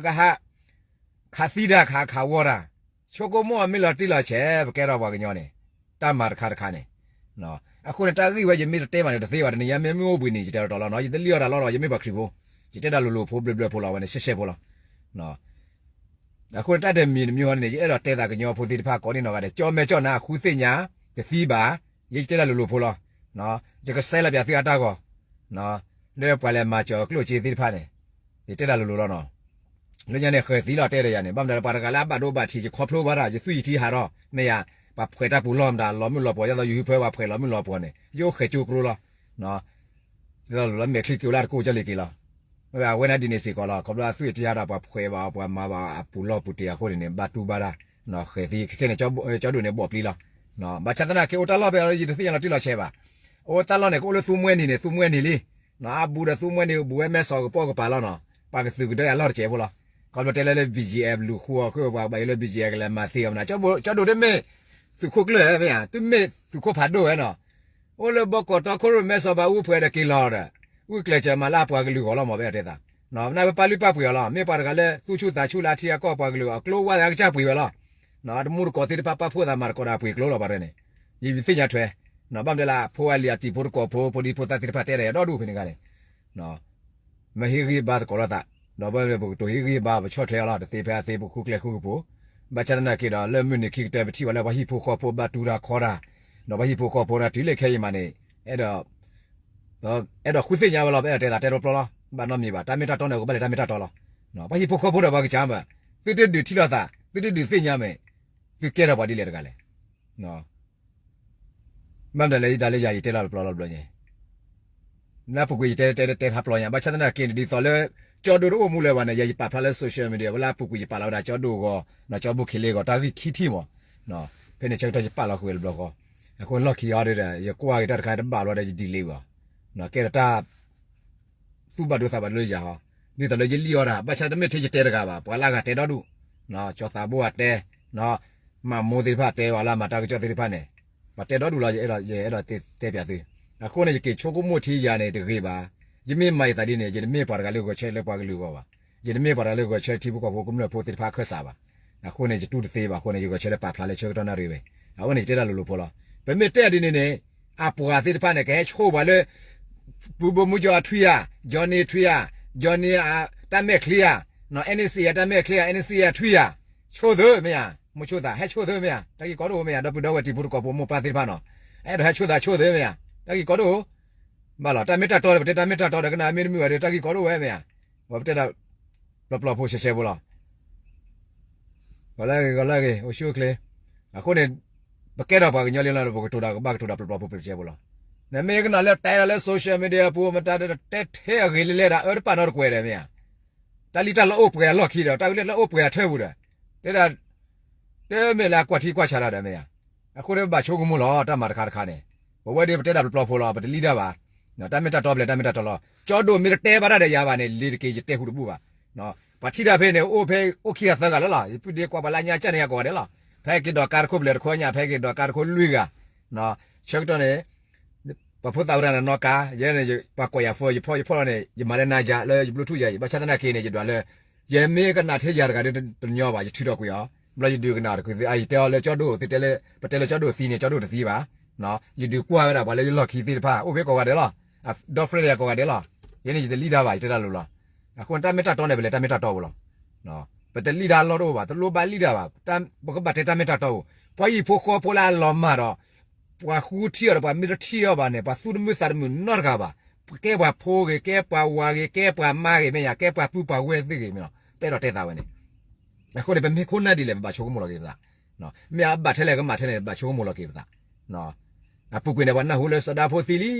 ကဟး ခးသံတၢ်ခးခးဝီတၢ်, ဆိကမိၣ်အီၤမ့ၢ်လီၤတံၢ်လီၤဆဲး ပကဲထီၣ်ပှၤကညီန့ၣ်, တၢ်မၤတခါတခါန့ၣ်, အဃိန့ၣ် တၢ်ဂ့ၢ်ဝဲယမ့ၢ်တတဲဘၣ်န့ၣ် တသ့ဘၣ်, တနံၤညါမ့ၢ်မ့ၢ်အိၣ်ဘှံးနံၤ ယတဲလီၤတီၤလီၤနီၤ, ယတလံၣ်အီၣ်တၢ်လီၢ်ဒီး ယမ့ၢ်ပှၤခရံာ်ဖိ, ယတဲတၢ်လိၤလိၤဖိဘျၢဘျၢဖိလီၤ, အဝဲန့ၣ်ရှဲရှဲဖိလီၤ. အဃိန့ၣ် တၢ်တမံၤတမံၤဟီန့ၣ်န့ၣ် ယအဲၣ်ဒိးတဲသးကညီဖိသ့ၣ်တဖၣ်ကိးန့ၢ်နီၢ်ဂၤဒဲး ကၠီမဲာ်ကၠီနါ အဃုသ့ၣ်ညါ တသံဘၣ်, ယတဲတၢ်လိၤလိၤဖိလီၤ. ယကစဲးလီၤပၠးသုအတၢ်ဂီၤ လၢပှၤလဲၤမၤစၢၤကျိၣ်စ့သ့ၣ်တဖၣ်န့ၣ်, ယတဲတၢ်လိၤလိၤလီၤနီၤ. လၢညါန့ၣ် ဃဲၤသံလီၤတဲဒီးယၤန့ၣ် ဘၣ်မနုၤလၢပှၤတဂၤလၢအဘၣ်ဒိဘၣ်ထံး ယခီဖျိဘၣ်တၢ် ယသွံၣ်ယထံဟးထီၣ် မ့ၢ်ယၤ, ပှၤဖှဲးတၢ်ပူၤလီၢ်မတၤ လီၤမုၢ်လီၤပှီၤ ဒ်သိးယဟၢဖၢပှၤဖှဲးလီၤမုၢ်လီၤပှီၤန့ၣ် ယအိၣ်ဃဲၤကၠိကျိလီၤ. တဲတၢ်လိၤလီၤ မဲာ်ချံက့ၤဝဲလၢတကိးကၢ်လံၤက့ၤလီၤ. အဝဲန့ၣ်ဒ်န့ၣ်စ့ၢ်ကီးလီၤ ခီဖျိအသွံၣ်ထံဟးထီၣ် ပှၤဖှဲးဘၣ်အီၤ ပှၤမၤဘၣ်အပူၤလီၢ်ပူၤတ့ၢ်အဃိန့ၣ်န့ၣ် ဘၣ်တူၢ်ဘၣ်တၢ်, ဃဲၤသံခဲခဲန့ၣ် ကၠီဒိၣ်န့ၣ်ဘီၣ်ပျံၤလီၤ. ဘၣ်ဆၣ်သနာ်က့ အိၣ်တၢ်လီၢ်ဖဲအံၤ ယတသ့ၣ်ညါလီၤတံၢ်လီၤဆဲးဘၣ်. အိၣ်တၢ်လီၢ်န့ၣ် ကအိၣ်လၢသူမှဲနံၤန့ၣ် သူမှဲနံၤလံ. အဘူးဒီးသူမှဲနံၤ ဘူးဝဲမဲာ်စီၤကပီၢ်ကပၤလီၤနီၤ. ပှၤကသုးကဒၢအလီၢ်တစဲးဖိလီၤ. ခီဖျိတဲလၢလၢ ဘံၣ်ကၠံၣ်အဲၣ် လူၤဃုအီၤ ဃုပှၤဘၣ်ယိၣ်လၢ ဘံၣ်ကၠံၣ်အဲၣ် ကလဲၤမၤသ့အီၤမနုၤ ကၠီဒိၣ်တမ့ၢ်သုးခိၣ်ကျၢၢ်ဝဲမ့ၢ်ဧါ, တမ့ၢ်သုးခိၣ်ဖးဒိၣ်ဝဲနီၤ. အိၣ်လၢဘီကီးတီခိၣ်ရိၣ်မဲစီၤပၤအူဖှဲးဒီးက့ၤလီၤဒီး ဂုာ်ကျဲးစၢးမၤလၢအပှၤကလုာ်ဂီၢ်လီၤမး ဖဲအတဲသး. မ့ၢ်ပပာ်လုၢ်ပာ်ပှ့ၤအီၤလီၤ. မ့ၢ်ပှၤတဂၤလၢသူၣ်ဆူၣ်သးဆူၣ်လၢအထံအကီၢ်ပှၤကလုာ်အကျိဝါသးကစၢ်ပှ့ၤဝဲလီၤ. တမူတကိးသ့ၣ်တဖၣ်ပာ်ဖှိၣ်သးမၤသကိးဒီးပှ့ၤကျိလီၤ ပှၤတဂၤန့ၣ်. ယတသ့ၣ်ညါထွဲ ဘၣ်မနုၤလၢအဖိအလံၤအတံၤဖိသကိးဖိ ဖိဒံဖိသၣ်သ့ၣ်တဖၣ်တဲဒီးယၤဒီဒူၣ်ဖဲန့ၣ်အခါန့ၣ် မ့ၢ်ဟ့ၣ်ဂံၢ်ဘါသကိးလိာ်သး, ဒီးပကတိၤဟ့ၣ်ဂံၢ်ဘါ ပဆီၣ်ထွဲအီၤလီၤ တသ့ဖဲအသ့ ပဃုကျဲဃုကပူၤ. ဘၣ်ဆၣ်သနာ်က့ဒီး လၢမုၢ်နံၤခံကတၢၢ် ပထံၣ်ဘၣ်လၢပှၤဟံၣ်ဖိဃီဖိဘၣ်တူၢ်တၢ်ခီတၢ်, ဒီးပှၤဟံၣ်ဖိဃီဖိန့ၣ် တုၤလၢခဲအံၤမးန့ၣ် အဲၣ်ဒိး အဲၣ်ဒိးဃုသ့ၣ်ညါဝဲလီၤ ပအဲၣ်ဒိးတဲသးတဲတပျီလီၤ. ဘၣ်နီတမံၤဘၣ် တၢ်မ့ၢ်တၢ်တီန့ၣ် ကဘၣ်လဲၤတၢ်မ့ၢ်တၢ်တီလီၤ. ပှၤဟံၣ်ဖိဃီဖိဒီးပှၤကစၢ်ဘၣ်, သုတဒုးထံၣ်လိာ်သး သုတဒုးသ့ၣ်ညါမ့ၢ် သုကဲထီၣ်ပှၤဒ်လဲၣ်တဂၤလဲၣ်. ဘၣ်မနုၤလၢယဒၣ်လၢယၤယတဲလီၤတပျီလီၤဘျီညါ လၢအပူၤကွံာ်ယတဲတဲတဲဖးပျီညါ ဘၣ်ဆၣ်သနာ်က့န့ၣ် ဒ်သိးလၢ ကၠီဒိၣ်တအိၣ်မူလၢၤဘၣ်န့ၣ် ယၤယပာ်ဖျါလၢ social media ဝဲလၢအပူၤကွံာ်ယပာ်လီၤဝဲဒၣ်ကၠီဒိၣ်အဂီၢ် ဒီးကၠီဘူၣ်ခ့လ့အဂီၢ် တၢ်ဂ့ၢ်ခံထံၣ်မး, ဖဲန့ၣ်ဆၢကတီၢ်ယပာ်လီၤဃုာ်ဝဲတဘျီဃီ, အဃိလီၢ်ခံအံၤဒီး ယကွၢ်က့ၤတၢ်တခါတဘၣ်ဘျီဒီးယ delete ဝဲအီၤ, ကဲဒီးတၢ် သူၣ်ဘၣ်ဒိသးဘၣ်ဒိလၢယၤဟီ, ဒ်သိးလၢယလံၣ်အီၣ်တၢ် ဘၣ်ဆၣ်တမ့ၢ်ထဲယတဲတဂၤဘၣ် ပှၤလၢအဂၤတဲဒီဒူၣ်, ကၠီသးဘိအတဲ, မၤမိၢ်သ့ၣ်တဖၣ်တဲ ပှၤလၢအမၤတၢ်ကစီၣ်သ့ၣ်တဖၣ်န့ၣ်, ပှၤတဲဒီဒူၣ်လီၤ ယအဲၣ်ဒိးတဲပၠးသု, အဃိန့ၣ် ယက့ၤဆိကမိၣ်ထံယၤန့ၣ်တဂ့ၤဘၣ်, ယမ့ၢ်မၤယသးဒ်န့ၣ် ယတမ့ၢ်ပှၤတဂၤလၢဂဲၤဆၢထၢၣ်လၢပှၤကလုာ်အဂီၢ်ဘၣ်, ယတမ့ၢ်ပှၤတဂၤလၢဂဲၤဆၢထၢၣ်ထံဖိကီၢ်ဖိကမျၢၢ်ဖိသ့ၣ်တဖၣ်အခၢၣ်စးဘၣ်, အဃိန့ၣ် ယတူၢ်တသ့ဘၣ်အဃိန့ၣ် ယဂဲၤဆၢထၢၣ်ပာ်ဖျါလၢဆၢကတီၢ်နၣ်ရံၣ်ဝဲ, အဝဲန့ၣ်ယတဲတၢ်လိၤလိၤဖိလီၤ, ပမ့ၢ်တဲဒ်န့ၣ်န့ၣ် အပှၤသ့ၣ်တဖၣ်န့ၣ် ကဟဲဆိၣ်ပှၤလၢ ပူဘိမူကၠီအထွံၣ်ဧါ, ကၠီနံအထွံၣ်ဧါ, ကၠီနံအတၢ်မဲာ်ချံဧါ, NCA အတၢ်မဲာ်ချံဧါ, NCA အထွံၣ်ဧါ, ဆိၣ်သုမ့ၢ်ဧါ, မ့ၢ်ဆိၣ်သး ဟဲဆိၣ်သုမ့ၢ်ဧါ, တၢ်ဂ့ၢ်ကီဒိၣ်မ့ၢ်ဧါ, ဒီပုၢ်ဒီဝဲၢ်တံၤဖိသကိးဖိမိၢ်ပၢ်သ့ၣ်တဖၣ်နီၤ, အဲၣ်ဒိးဟဲဆိၣ်သးဆိၣ်သုမ့ၢ်ဧါ, တၢ်ဂ့ၢ်ကီဒိၣ်, ဘၣ်လီၤ တၢ်မ့ၢ်တၢ်တီဒီး ပတဲတၢ်မ့ၢ်တၢ်တီဒီး ကနၣ်မ့ၢ်တမုာ်ဘၣ်ဒီး တၢ်ဂ့ၢ်ကီဒိၣ်ဝဲမ့ၢ်ဧါ, ပှၤပတဲတၢ် ပျီပျီဖိရှဲရှဲဖိလီၤ. ဂီၤလၢအဂ့ၤ ဂီၤလၢအဂ့ၤ အိၣ်ဆူၣ်အိၣ်ချ့. အဃိန့ၣ် ပကဲထီၣ်ပှၤကညီလံလီၤ ပကတိၤတၢ်ကဘၣ်ကတိၤတၢ်ပျီပျီဖိဖိတကဲဖိလီၤ. နမ့ၢ်ကနၣ်လၢတဲဒၣ်လၢ social media အပူၤ မတၤတဲထဲအဂ့ၤလဲၣ်လဲၣ်ဒီး အၢတပာ်နီတကွဲးဒီးမ့ၢ်ဧါ. တၢ်လံၣ်တၢ်လီအိၣ်ပှဲၤအလီၢ်ခံဒီး တၢ်ဂ့ၢ်လၢတၢ်အိၣ်ပှဲၤအထၢၣ်ပူၤဒီး တဲဒၣ် တမ့ၢ်လၢအကွၢ်ထံကွၢ်ဆးတၢ်ဒီးမ့ၢ်ဧါ. အဃိန့ၣ် ပဘၣ်ဆိကမိၣ်လီၤ တၢ်မၤတခါတခါန့ၣ် ပဝဲဒၣ်ပတဲတၢ်ပျီပျီဖိလီၤ ပတလံၣ်တၢ်ဘၣ်. တၢ်မ့ၢ်တၢ်တီပလဲၤ တၢ်မ့ၢ်တၢ်တီလီၤ. ကၠီဒိၣ်မ့ၢ်တတဲဘၣ်တၢ်ဒီးယၤဘၣ်န့ၣ် လ့ၤတက့ၤ ယတဲဟူတဘူၣ်ဘၣ်. ပှၤထံၣ်တၢ်ဖဲန့ၣ် အိၣ်ဖဲအိၣ်ခံဂၤသၢဂၤလၢလီၤ. ယပုၢ်ဒ့ကွၢ်ပှၤလၢညါကၢ်န့ၣ် ယၤကိးဂၤဒဲးလီၤ. ဖဲက့ၤဒိးကါတခိၣ်ပလဲၤတခိၣ်ညါ ဖဲက့ၤဒိးကါတခိၣ်လွံၢ်ဂၤ ဆၢကတီၢ်န့ၣ် ပှၤဖိသၣ်ဝဲဒၣ်န့ၣ်နီၢ်ကါ ယဲန့ၣ် ပှၤကိးယၤဖိ ယဖီၣ်ယဖီၣ်လီၤန့ၣ် ယမၤလၢနၤယၤလၢယဘျုးထူၣ်ယၤအံၤ ဘၣ်ဆၣ်သနာ်က့န့ၣ် ယဒွးလၢ ယမ့ၢ်ကနၣ်ထဲယၤတဂၤဒီးတညီဘၣ် ယထုးထီၣ်ကွံာ်အီၤ ဘျီယဒုးကနၣ်တကွံာ်သ့ ယတဲအီၤလၢကၠီဒိၣ်သ့တဲလၢ ပတဲလၢကၠီဒိၣ်သံန့ၣ် ကၠီဒိၣ်တသံဘၣ်. ယဒုးကွၢ်ဝဲဒၣ်ပှၤလၢယလီၢ်ခံသ့ၣ်တဖၣ် အိၣ်ဖဲကိးဂၤဒဲးလီၤ. ဒီဖရဲယၤကိးဂၤဒဲးလီၤ. ယဲန့ၣ်ယတလံၣ်တၢ်ဘၣ် ယတဲတၢ်လိၤလီၤ. အဃိန့ၣ် တၢ်မ့ၢ်တၢ်တီန့ၣ် ပလဲၤတၢ်မ့ၢ်တၢ်တီပူၤလီၤ. ပတလံၣ်တၢ်လီၢ်တအိၣ်ဘၣ် တလိၣ်ဘၣ်လံၣ်တၢ်ဘၣ် ပကဘၣ်တဲတၢ်မ့ၢ်တၢ်တီပူၤ ပှၤဟံၣ်ဖိဃီဖိလၢအလီၤမၢ်ဒီး ပှၤဃုထံၣ်အီၤဒီးပှၤမ့ၢ်တထံၣ်အီၤဘၣ်န့ၣ် ပှၤသူၣ်တမုာ်သးတမုာ်နီတဂၤဘၣ်. ကဲပှၤဖိဂ့ၤ ကဲပှၤဝၤဂ့ၤ ကဲပှၤမါဂ့ၤ မ့ၢ်ယၤ ကဲပှၤပုၢ်ပှၤဝဲၢ်သ့ၣ်ဂ့ၤမ့ၢ်လီၤ ပအဲၣ်ဒိးတဲသးဝဲန့ၣ်. အဃိန့ၣ် ပမ့ၢ်ခိၣ်နၢ်ဒ်လဲၣ် ပဘၣ်ဆိကမိၣ်လီၤက့ၤပသး. မ့ၢ်အဘၣ်ထဲလဲၣ်ကမၣ်ထဲလဲၣ် ပဘၣ်ဆိကမိၣ်လီၤက့ၤပသး. အပူၤကွံာ်န့ၣ် ပှၤနၢ်ဟူလၢစီၤဒၤဖိသံလံ,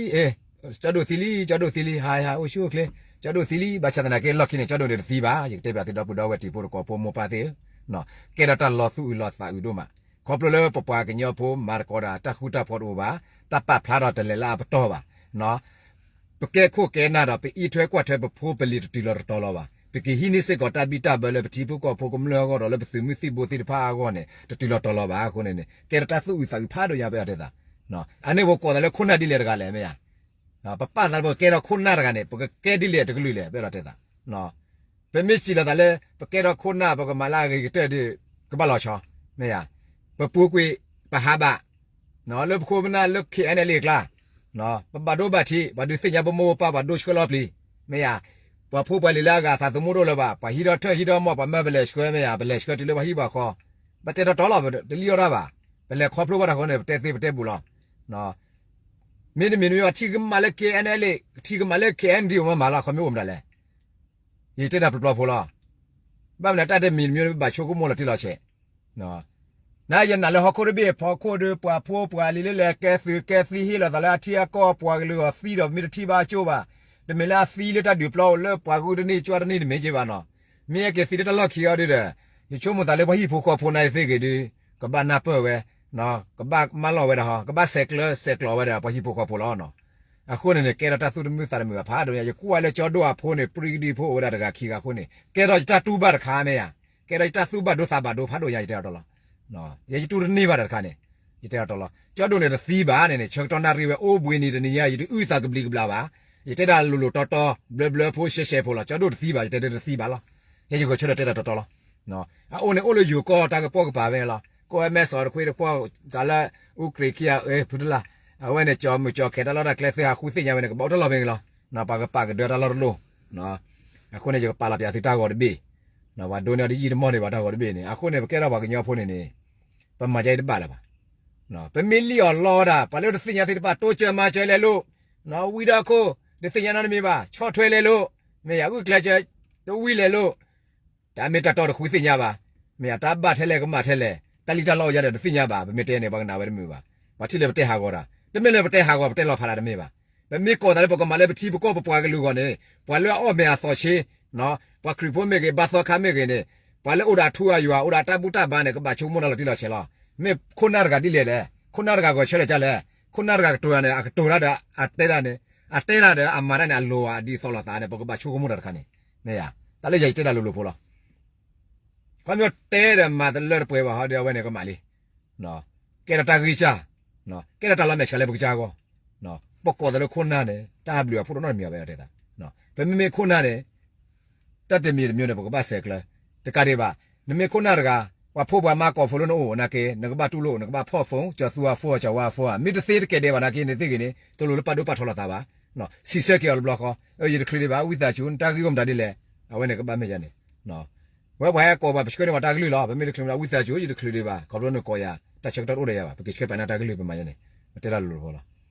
ကၠီဒိၣ်သံလံ, ကၠီဒိၣ်သံလံ, ဟါဟါ အိၣ်ဆူၣ်အိၣ်ချ့, ကၠီဒိၣ်သံလံ, ဘၣ်ဆၣ်သနာ်က့လီၢ်ခံန့ၣ် ကၠီဒိၣ်န့ၣ်တသံဘၣ်. ယကတဲဘၣ်သုဒီပုၢ်ဒီဝဲၢ်တံၤဖိသကိးဖိမိၢ်ပၢ်သ့ၣ်ဧၢ, ကဲထီၣ်တၢ်လီၤသူၣ်အုးလီၤသးအုးဒိၣ်မး, ခီဖျိလၢပပှၤကညီဖိမၤသကိးဒီးတၢ်ဃူတၢ်ဖိးတအိၣ်ဘၣ်, တၢ်ပာ်ဖျါထီၣ်တလဲၤလၢအပတီၢ်ဘၣ် ပကဲခိၣ်ကဲနၢ်ဒီးပအံးထွဲကွၢ်ထွဲပဖိပလံၤတတုၤလီၤတတီၤလီၤဘၣ်. ပကဟံးန့ၢ်စ့ၢ်ကီးတၢ်ဘံၣ်တၢ်ဘၢလၢပထံဖိကီၢ်ဖိကမျၢၢ်အဂီၢ်ဒီးလၢပသုးမုၢ်သံၣ်ဘိသ့ၣ်တဖၣ်အဂီၢ်န့ၣ် တတုၤလီၤတီၤလီၤဘၣ်. အဃိန့ၣ်န့ၣ် ကဲထီၣ်တၢ်သူၣ်အုးသးအုးဖးဒိၣ်ညါပအဲၣ်ဒိးတဲသး. အန့ၣ်ပကိးသးလၢခိၣ်နၢ်ဒ်လဲၣ်တဂၤလဲၣ် မ့ၢ်ဧါ. ပပာ်သးလၢပကကဲထီၣ်ခိၣ်နၢ်တဂၤန့ၣ် ပကကဲဒ်လဲၣ်တကလုာ်လဲၣ် ပအဲၣ်ဒိးတဲသး. ပမ့ၢ်စံးလီၤသးလၢ ပကဲထီၣ်ခိၣ်နၢ် ပကမၤလၢအဂ့ၤကတၢၢ်ဒီး ကဘၣ်လီၤဆီ, မ့ၢ်ဧါ. ပပူၤကွံာ် ပဟးဘၣ် လၢပခိၣ်ပနၢ်လၢ K N L A အကျါ, ပဘၣ်ဒိဘၣ်ထံး ပှၤဒုးသ့ၣ်ညါပမိၢ်ပပၢ် ပှၤဒိဆှၢလီၤပျံၤ, မ့ၢ်ဧါ. ပှၤဖိပှၤလံၤလၢအဂၤသးသမူတအိၣ်လၢၤဘၣ်, ပှၤဟံးထီၣ်ထၢၣ်ဟံးထီၣ်မီၢ် ပှၤမၢပလဲၤဆှၢ မ့ၢ်ဧါ, ပလဲၤဆှၢတုၤလၢပှၤဟံၣ်ပှၤဃီ, ပတဲတီတီလီၤ ပတလံၣ်အီၣ်တၢ်ဘၣ်, ပလဲၤခီဖျိဘၣ်တၢ်ဃိန့ၣ် ပတဲသ့ပတဲဘူးလီၤ. မ့တမ့ၢ်တမံၤ ပထံၣ်ကမၣ်လၢ K N L A ထံၣ်ကမၣ်လၢ K N D O မၤမၤလီၤ ခီမ့ၢ်အိၣ်မတၤလဲၣ်. ယတဲတၢ်ပျီပျီဖိလီၤ. ဘၣ်မနုၤတၢ်တမံၤတမံၤ ပဘၣ်ဆိကမိၣ်လီၤတံၢ်လီၤဆဲး နယနာ်လၢဟီၣ်ခိၣ်တဘ့ၣ်အဖီခိၣ်ဒီး ပှၤဖိပှၤလံၤလၢလဲၤကဲသုးကဲသံဟ့ၣ်လီၤသးလၢအထံအကီၢ် ပှၤကလုာ်အီၤသံဒီး မ့ၢ်တထံၣ်ဘၣ်အကၠိၣ်ဘၣ်, တမ့ၢ်လၢအသံလၢတၢ်ဒုးပျီအိၣ်လၢပှၤဂုၢ်တနံၣ်ကၠွတနံၣ်တမ့ၢ်က့ဘၣ်နီၤ, မ့ၢ်အက့ၤသံလၢတၢ်လီၢ်ခံအီၤဒီး, ယဆိကမိၣ်သးလၢပှၤဟံၣ်ဖိဃီဖိနၤသ့ၣ်ဂ့ၤဒီး, ကဘၣ်နၢ်ပၢၢ်ဝဲ, ကဘၣ်မၤလီၤဝဲဒၣ်ဟီ, ကဘၣ်ဆဲးကျၢဆဲးကျိးဝဲဒၣ်ပှၤဟံၣ်ဖိဃီဖိလီၤနီၤ. အဃိန့ၣ်န့ၣ် ကဲထီၣ်တၢ်သူၣ်တမုာ်သးတမုာ်ဘၣ်ဖးဒိၣ်ညါ, ယကွၢ်လၢကၠီဒိၣ်အဖိန့ၣ် ပြံကဒံဖိအိၣ်ဝဲဒၣ်တဂၤခံဂၤအဃိန့ၣ် ကဲထီၣ်ယတၢ်တူၢ်ဘၣ်တခါမ့ၢ်ဧါ, ကဲထီၣ်ယတၢ်သူၣ်ဘၣ်ဒိသးဘၣ်ဒိဖးဒိၣ်ညါ ယတဲအီၤတီလီၤ. ယဲယတူၢ်တန့ၢ်ဘၣ်တၢ်တခါန့ၣ်, ယတဲအီၤတီလီၤ. ကၠီဒိၣ်န့ၣ်တသံဘၣ်န့ၣ်န့ၣ် ဆၢကတီၢ်နၣ်ရံၣ်ဝဲအိၣ်ဘှံးနံၤတနံၤညါ ယတအုၣ်သးကဘျံးကဘျၣ်ဘၣ်, ယတဲဒၣ်လိၤလိၤတီတီ, ဘျၢဘျၢဖိရှဲရှဲဖိလီၤ. ကၠီဒိၣ်တသံဘၣ် ယတဲဒၣ်တသံဘၣ်လီၤ. ယဲယဂဲၤဆၢထၢၣ်တဲတၢ်တီတီလီၤ. အအိၣ်န့ၣ်အိၣ်လၢယိၤကီၢ်တၢ်ကပိာ်ကပၤဝဲလီၤ. ကအိၣ်ဝဲမဲာ်စီၤတခွ့တကွီၢ်, တၢ်လၢ အူကြ့ၤခံဂၤအၢ ဖုတလၢ်, အဝဲန့ၣ်ကၠီမုၢ်ကၠီခဲတၢ်လီၢ်တၢ်ကျဲသ့ၣ်ဟးဃုသ့ၣ်ညါဝဲန့ၣ် ကဘၣ်အိၣ်တၢ်လီၢ်ဖဲန့ၣ်လီၤ. ပှၤကပာ်ကဒၢတၢ်လီၢ်တလိၣ်. အဃိန့ၣ် ယကပာ်လီၤပၠးသုတၢ်ဂီၤတဘ့ၣ်, ပှၤဒိးန့ၢ်အီၤတယံာ်တမီၢ်န့ၣ်ဘၣ်တၢ်ဂီၤတဘ့ၣ်န့ၣ်, အဃိန့ၣ် ပကဲထီၣ်ပှၤကညီဖိန့ၣ်န့ၣ်, ပမၤဒ်အံၤတဘၣ်လၢၤဘၣ်. ပမ့ၢ်လံၣ်အီၤလီတၢ် ပှၤလၢတသ့ၣ်ညါသ့ၣ်တဖၣ် တိစၢၤမၤစၢၤလဲၤလိာ်, ဝံဒီခိၣ်, တသ့ၣ်ညါနီတမံၤဘၣ် ဆီၣ်ထွဲလဲၤလိာ်, မ့ၢ်ယၤဂုာ်ကျဲးစၢး, တဝံလဲၤလိာ် တၢ်မ့ၢ်တၢ်တီတဃုသ့ၣ်ညါဘၣ်, မ့ၢ်ယၤတၢ်ဘၣ်ထဲလဲၣ်ကမၣ်ထဲလဲၣ်, တၢ်လံၣ်တၢ်လီအိၣ်ယၤဒီးတသ့ၣ်ညါဘၣ်, ပမ့ၢ်တဲန့ၣ် ပှၤကနၣ်ဝဲတမုာ်ဘၣ်, ပှၤထံၣ်လၢပတဲဟးဂီၤတၢ်, တမ့ၢ်လၢပတဲဟးဂီၤ ပတဲလီၤဖးလၢတမ့ၢ်ဘၣ်, ပမ့ၢ်ကိးသးလၢပကမၤလၢပထံပကီၢ်ပပှၤကလုာ်အဂီၢ်န့ၣ်, ပှၤလၢအအီၣ်မ့ၤအသီၣ်ဆ့, ပှၤခရံာ်ဖိမ့ၢ်ဂ့ၤ ဘါသီခါမ့ၢ်ဂ့ၤန့ၣ်, ပှၤလၢအိၣ်ဒီးအထူအယွၤ အိၣ်ဒီးတၢ်ဘူၣ်တၢ်ဘါန့ၣ် ကဘၣ်ဆိကမိၣ်တၢ်လီၤတံၢ်လီၤဆဲးလီၤ. မ့ၢ်ခိၣ်နၢ်တဂၤဒ်လဲၣ်လဲၣ်, ခိၣ်နၢ်တဂၤဂီၤဆၢထၢၣ်ဒ်လဲၣ်, ခိၣ်နၢ်တဂၤကတိၤတၢ်န့ၣ် အကတိၤတၢ်ဒီးအတဲတၢ်န့ၣ်, အတဲတၢ်ဒီးအမၤတၢ်န့ၣ် အလိၤဧါ ဒ်သိးလိာ်သးန့ၣ် ပကဘၣ်ဆိကမိၣ်တၢ်တခါန့ၣ်, မ့ၢ်ယၤ, တၢ်လၢယၤယတဲတၢ်လိၤလိၤဖိလီၤ. ခီပညီတဲဒီးမၤတလၢတပှဲၤဘၣ်ဟီဒီး အဝဲန့ၣ်ကမၣ်လံ, ကဲထီၣ်တၢ်ဂံၢ်စၢ်, ကဲထီၣ်တၢ်လီၤမဲာ်ဆှးလၢပကစၢ်အဂီၢ်, ပကိးသးလၢခိၣ်နၢ်န့ၣ် တၢ်ဘျုးအဖှိၣ်တနီတမံၤအီၤ ပအဲၣ်ဒိးတဲသး, ပမ့မ့ၢ်ခိၣ်နၢ်န့ၣ် တၢ်တမံၤတမံၤန့ၣ် ပကဘၣ်ဆဲးကျၢ, တကးဒံးဘၣ်, နမ့ၢ်ခိၣ်နၢ်တဂၤ, ပှၤဖိပှၤမါကိးဖိလၢနအိၣ်နာ်က့ နကဘၣ်တူၢ်လိာ် နကဘၣ်ဖီၣ် phone ကၠီၤသူအ phone ကၠီၤဝါအ phone ဧါ, မ့ၢ်တသ့တကဲးဒဲးဘၣ်နာ်က့န့ၣ်သ့ၣ်ဂ့ၤန့ၣ် တလိၣ်လၢပာ်ဒိၣ်ပာ်ထီလီၤသးဘၣ်, စံးဆၢက့ၤအီၤတဘျီဃီ, ယတချုးဒံးဘၣ် ဝံသးစူၤ နတၢ်ဂ့ၢ်အိၣ်မတၤဒ်လဲၣ်, အဝဲန့ၣ်ကဘၣ်မ့ၢ်ယၤန့ၣ် ဝဲပှၤဟဲကိးပှၤ ပဆှၢန့ၢ်ပှၤတၢ်ကလုၢ်လီၤ, ပမ့ၢ်တချုးမတၤ ဝံသးစူၤ ယတချုးဒံးဘၣ်, ခီဖျိနကိးယၤ တၢ်ဆၢကတီၢ်တအိၣ်ဒီးယၤဘၣ်, ပကဆှၢပာ်န့ၢ်တၢ်ကလုၢ် ပမၤယၤန့ၣ်, ပတဲတၢ်လိၤလိၤဖိလီ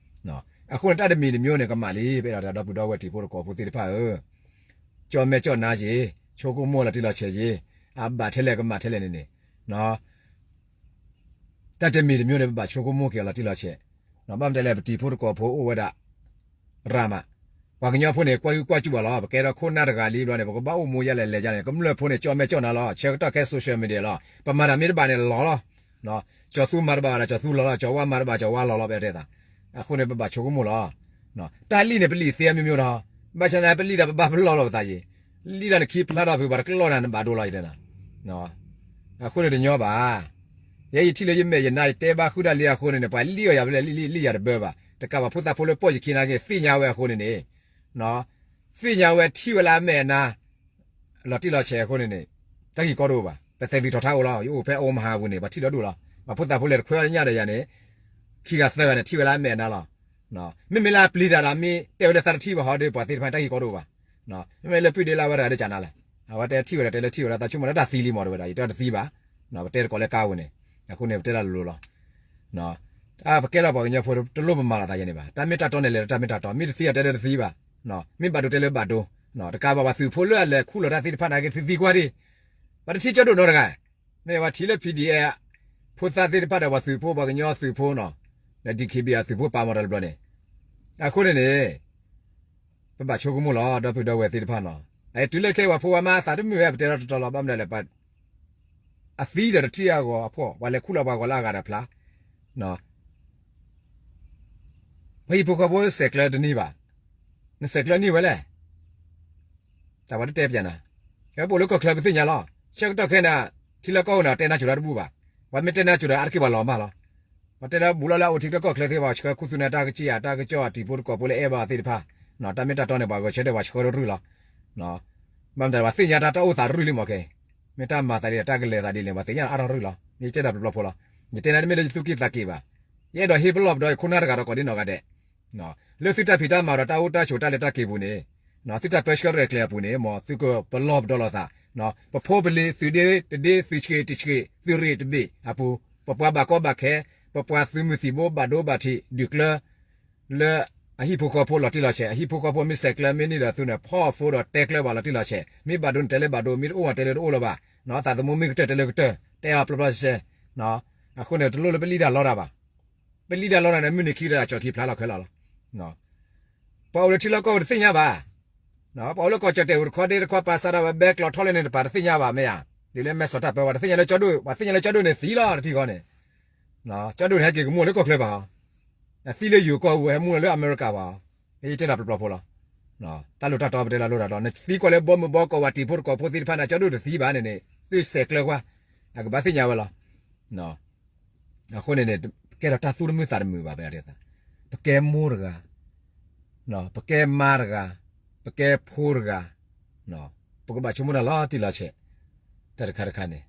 ၤ. အဃိန့ၣ် တၢ်တမံၤတမံၤန့ၣ် ကမၣ်လံ, ပအဲၣ်ဒိးတဲဒီပုၢ်ဒီဝဲၢ်တံၤဖိသကိးဖိသ့ၣ်တဖၣ်ဧၢ, ကၠီၣ်မဲာ်ကၠီၣ်နါက့ၤ, ဆိကမိၣ်လီၤတံၢ်လီၤဆဲးက့ၤ, အဘၣ်ထဲလဲၣ်ကမၣ်ထဲလဲၣ်န့ၣ်န့ၣ်, တၢ်တမံၤတမံၤန့ၣ် ပဘၣ်ဆိကမိၣ်က့ၤအီၤလီၤတံၢ်လီၤဆဲး, ဘၣ်မနုၤလဲၣ် ပတံၤဖိတကိးဖိအိၣ်ဝဲဒၣ် ရၤမး, ပှၤကညီဖိန့ၣ် ကွၢ်ဟုၣ်ကွၢ်စူၣ်ဘၣ်လီၤ, ပကဲထီၣ်ခိၣ်နၢ်တဂၤလံဘျီန့ၣ် ပကဘၣ်အိၣ်မူယဲလဲၣ်လဲၤယဲန့ၣ် ကမျၢၢ်ဖိန့ၣ် ကၠီၣ်မဲာ်ကၠီၣ်နါလီၤ, ဆၢကတီၢ်ခဲ social media လီၤ, ပမၤတၢ်မ့ၢ်တဘၣ်န့ၣ်လီၤလီၤ, ကၠီၤသူမၤတဘၣ်ဒီးကၠီၤသူလီၤလီၤ, ကၠီၤဝါမၤတဘၣ်ကၠီၤဝါလီၤလီၤ ပတဲသး, အဃိန့ၣ် ပဘၣ်ဆိကမိၣ်လီၤ, တၢ်လံၣ်န့ၣ် ပလံၣ်သ့အမျိုးမျိုးဒီး, ဘၣ်ဆၣ်န့ၣ် ပလံၣ်ဒီးပဘၣ်ပလီၢ်လီၤပသးယံၤ, လံၣ်ဒီးနခံဖျါထီၣ်ဖုး ပှၤတကလီၢ်နၤနဘၣ်ဒိလီၤယတဲနၤ အဃိန့ၣ်တညီဘၣ်. ယဲယထံၣ်လၢယမဲာ်ယနါ ယတဲဘၣ်ဃုာ်ဒၣ်လံအဃိန့ၣ်န့ၣ် ပှၤလံၣ်အီၤယၤဖဲလဲၣ် လံၣ်လံၣ်လံၣ်ယၤတဘၢဘၣ်. တကးဘၣ်ဖိသၣ်ဖိလၢပီၢ်ယခံနာ်က့ သ့ၣ်ညါဝဲအဃိန့ၣ်န့ၣ်, သ့ၣ်ညါဝဲထံၣ်ဝဲလၢအမဲာ်အနါ လီၤတံၢ်လီၤဆဲးအဃိန့ၣ်န့ၣ်, တၢ်ဂ့ၢ်ကီတအိၣ်ဘၣ်. ပသဲးသံးထီၣ်ထါအိၣ်လီၤ. ယအိၣ်ဖဲအိၣ်မဟါပူၤန့ၣ် ပှၤထံၣ်ဒီဒူၣ်လီၤ. ပှၤဖိသၣ်ဖိလဲၤတခွဲးအီၤညၣ်ဒီးယၤန့ၣ်, ခံဂၤသၢဂၤန့ၣ် ထံၣ်ဝဲလၢအမဲာ်အနါလီၤ. မ့မ့ၢ်လၢအပျံၤတၢ်ဒီး မ့ၢ်တဲဝဲလၢသးတထံၣ်ဘၣ်ဟီဒီး ပှၤသ့ၣ်တဖၣ်န့ၣ် တၢ်ဂ့ၢ်ကီတအိၣ်ဘၣ်. မ့မ့ၢ်လၢပုၢ်ဒ့လၢအဝဲတဂၤဒီးကနၤလဲၣ်. အဝဲတဲထံၣ်ဝဲဒီးတဲလၢထံၣ်ဝဲလၢသးဆိကမိၣ်လၢတၢ်သံလံမး တဲဝဲဒၣ် ယတဲတသံဘၣ်. ပတဲတကိးလၢကါဝဲန့ၣ်, အဃိန့ၣ် ပတဲတၢ်လိၤလိၤလီၤ. ပကဲထီၣ်ပှၤကညီဖိ တလိၣ်ပမၤလီၤသးယဲန့ၣ်ဘၣ်. တၢ်မ့ၢ်တၢ်တီန့ၣ် လဲၤဒီးတၢ်မ့ၢ်တၢ်တီ, မ့ၢ်တသံအီၤတဲလၢတသံဘၣ်, မ့ၢ်ဘၣ်ဒိတဲလၢဘၣ်ဒိ, တကးဘၣ်ပှၤသုးဖိလၢအလဲၤခူၣ်လီၤတၢ်သ့ၣ်တဖၣ်နာ်က့ သုသံကွၢ်ဒံး, ပှၤတထံၣ်ကၠီဒိၣ်နီတဂၤ, မ့ၢ်ပှၤထံၣ်လၢ P D F ဖိသၣ်သ့ၣ်တဖၣ်ဒီးပှၤသုးဖိ ပှၤကညီသုးဖိနီၤ, ဒီး D K B A သုးဖိပာ်မီၤတၢ်တဘျီန့ၣ်, အဃိန့ၣ်န့ၣ် ပဘၣ်ဆိကမိၣ်လီၤ ဒီပုၢ်ဒီဝဲၢ်သ့ၣ်တဖၣ်နီၤ. တုၤလၢခဲပှၤဖိပှၤမါအသးတမုာ်ဝဲ ပတဲထီၣ်တတီၤလီၤ ဘၣ်မနုၤလဲၣ် အသံဒီးတထံၣ်အဂီၤအဖှီၣ် ပှၤလဲၤခူၣ်လီၤပှၤဂီၤလၢအဂၤဒီးဖျါ, ပှၤဟံၣ်ဖိဃီဖိဆဲးကျၢတန့ၢ်ဘၣ်, နဆဲးကျၢန့ၢ်ဝဲလဲၣ်. တၢ်ပှၤတတဲပျးနၤ, ပအိၣ်လၢကီၢ်ချၢပသ့ၣ်ညါလီၤ. ဆၢကတီၢ်ခဲအံၤန့ၣ် ထံလီၢ်ကီၢ်ပူၤန့ၣ် တဲနၢ်စိၤတၢ်တဘူၣ်ဘၣ်. ပှၤမ့ၢ်တဲနၢ်စိၤဒီး အါတက့ၢ်ပှၤလီၤမၢ်လီၤ. ပှၤတဲလၢဘူးလီၤလၢအအိၣ်ထံကီၢ်ချၢသ့ၣ်တဖၣ် ပှၤဆှၢခူသူၣ်န့ၢ်တၢ်ကစံၣ်ယၤ တၢ်ကစီၣ်အတံၤဖိတကိးဖိလၢအဲၣ်ဘၣ်သ့ၣ်တဖၣ်, တၢ်မ့ၢ်တၢ်တီန့ၣ် ပှၤဂဲၤဆၢထၢၣ်ပှၤဆှၢတရုၢ်လီၤ. ဘၣ်မတၤ ပှၤသ့ၣ်ညါတၢ်တၢ်အိၣ်သးတရုၢ်လံမးခဲအံၤ, မ့ၢ်တၢ်မၤသးဒ်လဲၣ် တၢ်ကလဲၤသးဒ်လဲၣ် ပှၤသ့ၣ်ညါအါထီၣ်ရုၢ်လီၤ. ယတဲတၢ်ပျီပျီဖိလီၤ. ယတဲနၤတမ့ၢ်လၢယသူၣ်က့ၣ်သးက့ၤဘၣ်. ယအဲၣ်ဒိးဟ့ၣ်ပလီၢ်ပဒီးယခိၣ်နၢ်တဂၤဒီးကိးဒံနီၢ်ဂၤဒဲး လၢသုတၢ်ဖံးတၢ်မၤဒီးတၢ်အိၣ်တၢ်ဆိးတၢ်လဲၤတၢ်က့ၤပူၤန့ၣ်, သုတၢ်ပၢဆှၢရဲၣ်ကျဲၤအပူၤန့ၣ် မ်သုကပလီၢ်ပဒီလီၤသး, ပဖိပလံၤ သုးဒ့တဒ့ သုးဆှံတဆှံ သုးရ့ၣ်တဘ့ၣ်အပူၤ, ပပှၤဘၣ်ကီဘၣ်ခဲ, ပပှၤသုးမုၢ်သံၣ်ဘိဘၣ်ဒိဘၣ်ထံး ဒုးကျၢ လၢအဟံၣ်ဖိဃီဖိလီၤတံၢ်လီၤဆဲး, အဟံၣ်ဖိဃီဖိမ့ၢ်ဆဲးကျၢမ့ၢ်န့ၢ်ဒီးသုန့ၣ် ဖီၣ်အဖိဒီးတဲကျၢဘၣ်လီၤတံၢ်လီၤဆဲး, မ့ၢ်ဘၣ်ဒိန့ၣ်တဲလၢဘၣ်ဒိ, မ့ၢ်တအိၣ်မးတဲလၢတအိၣ်လၢၤဘၣ်, သးသမူမ့ၢ်ကတၢၢ်တဲလၢကတၢၢ်, တဲအီၤပျီပျီဆဲးဆဲး, အဃိန့ၣ် တလိၣ်လၢပလံၣ်တၢ်လီတၢ်ဘၣ်. ပလံၣ်တၢ်လီတၢ်န့ၣ် မုၢ်နံၤခံဒီးအကၠီၤခံဖျါလီၤခဲလၢာ်လီၤ. ပှၤအိၣ်လၢထံလီၢ်ကီၢ်ပူၤတသ့ၣ်ညါဘၣ်. ပှၤအိၣ်လၢကီၢ်ကၠီၣ်တဲာ်အိၣ်တခီဒ့တခီ ပာ်စးဒၣ်ဝဲဘဲကျီထီၣ်လဲၣ်န့ၣ်တပၤတသ့ၣ်ညါဘၣ်မ့ၢ်ဧါ. တုၤလၢမဲၢ်ဆီးတၢ်ပၢ ပှၤတသ့ၣ်ညါလၢကၠီဒိၣ်, ပှၤသ့ၣ်ညါလၢကၠီဒိၣ်န့ၣ်သံလီၤတထံၣ်ဃီန့ၣ်, ကၠီဒိၣ်န့ၣ်ဟဲက့ၤကမူၣ်လၢကီၢ်ချၢဘၣ်, အသံလၢယိၤကီၢ်ပူၤ ဟဲမူၣ်လၢအမဲရကၤဘၣ်, ယတဲတၢ်ပျီပျီဖိလီၤ. တၢ်လိၣ်တၢ်တီပတဲလၢလိၣ်တၢ်တီ, နသံကွၢ်လၢဘီမုၢ်ဘီကီၢ်ဝဲတံၤဖိတကိးဖိသ့ၣ်တဖၣ်န့ၣ် ကၠီဒိၣ်တသံဘၣ်န့ၣ်န့ၣ် သုဆဲးကျၢကွၢ်, အကဘၣ်သ့ၣ်ညါဝဲလီၤ. အဃိန့ၣ်န့ၣ် ကဲထီၣ်တၢ်သူၣ်တမုာ်သးတမုာ်ဘၣ် ပ ပကဲမိၢ်တဂၤ, ပကဲမါတဂၤ, ပကဲဖိတဂၤ, ပကဘၣ်ဆိကမိၣ်တၢ်လီၤတံၢ်လီၤဆဲး, တၢ်တခါတခါန့ၣ်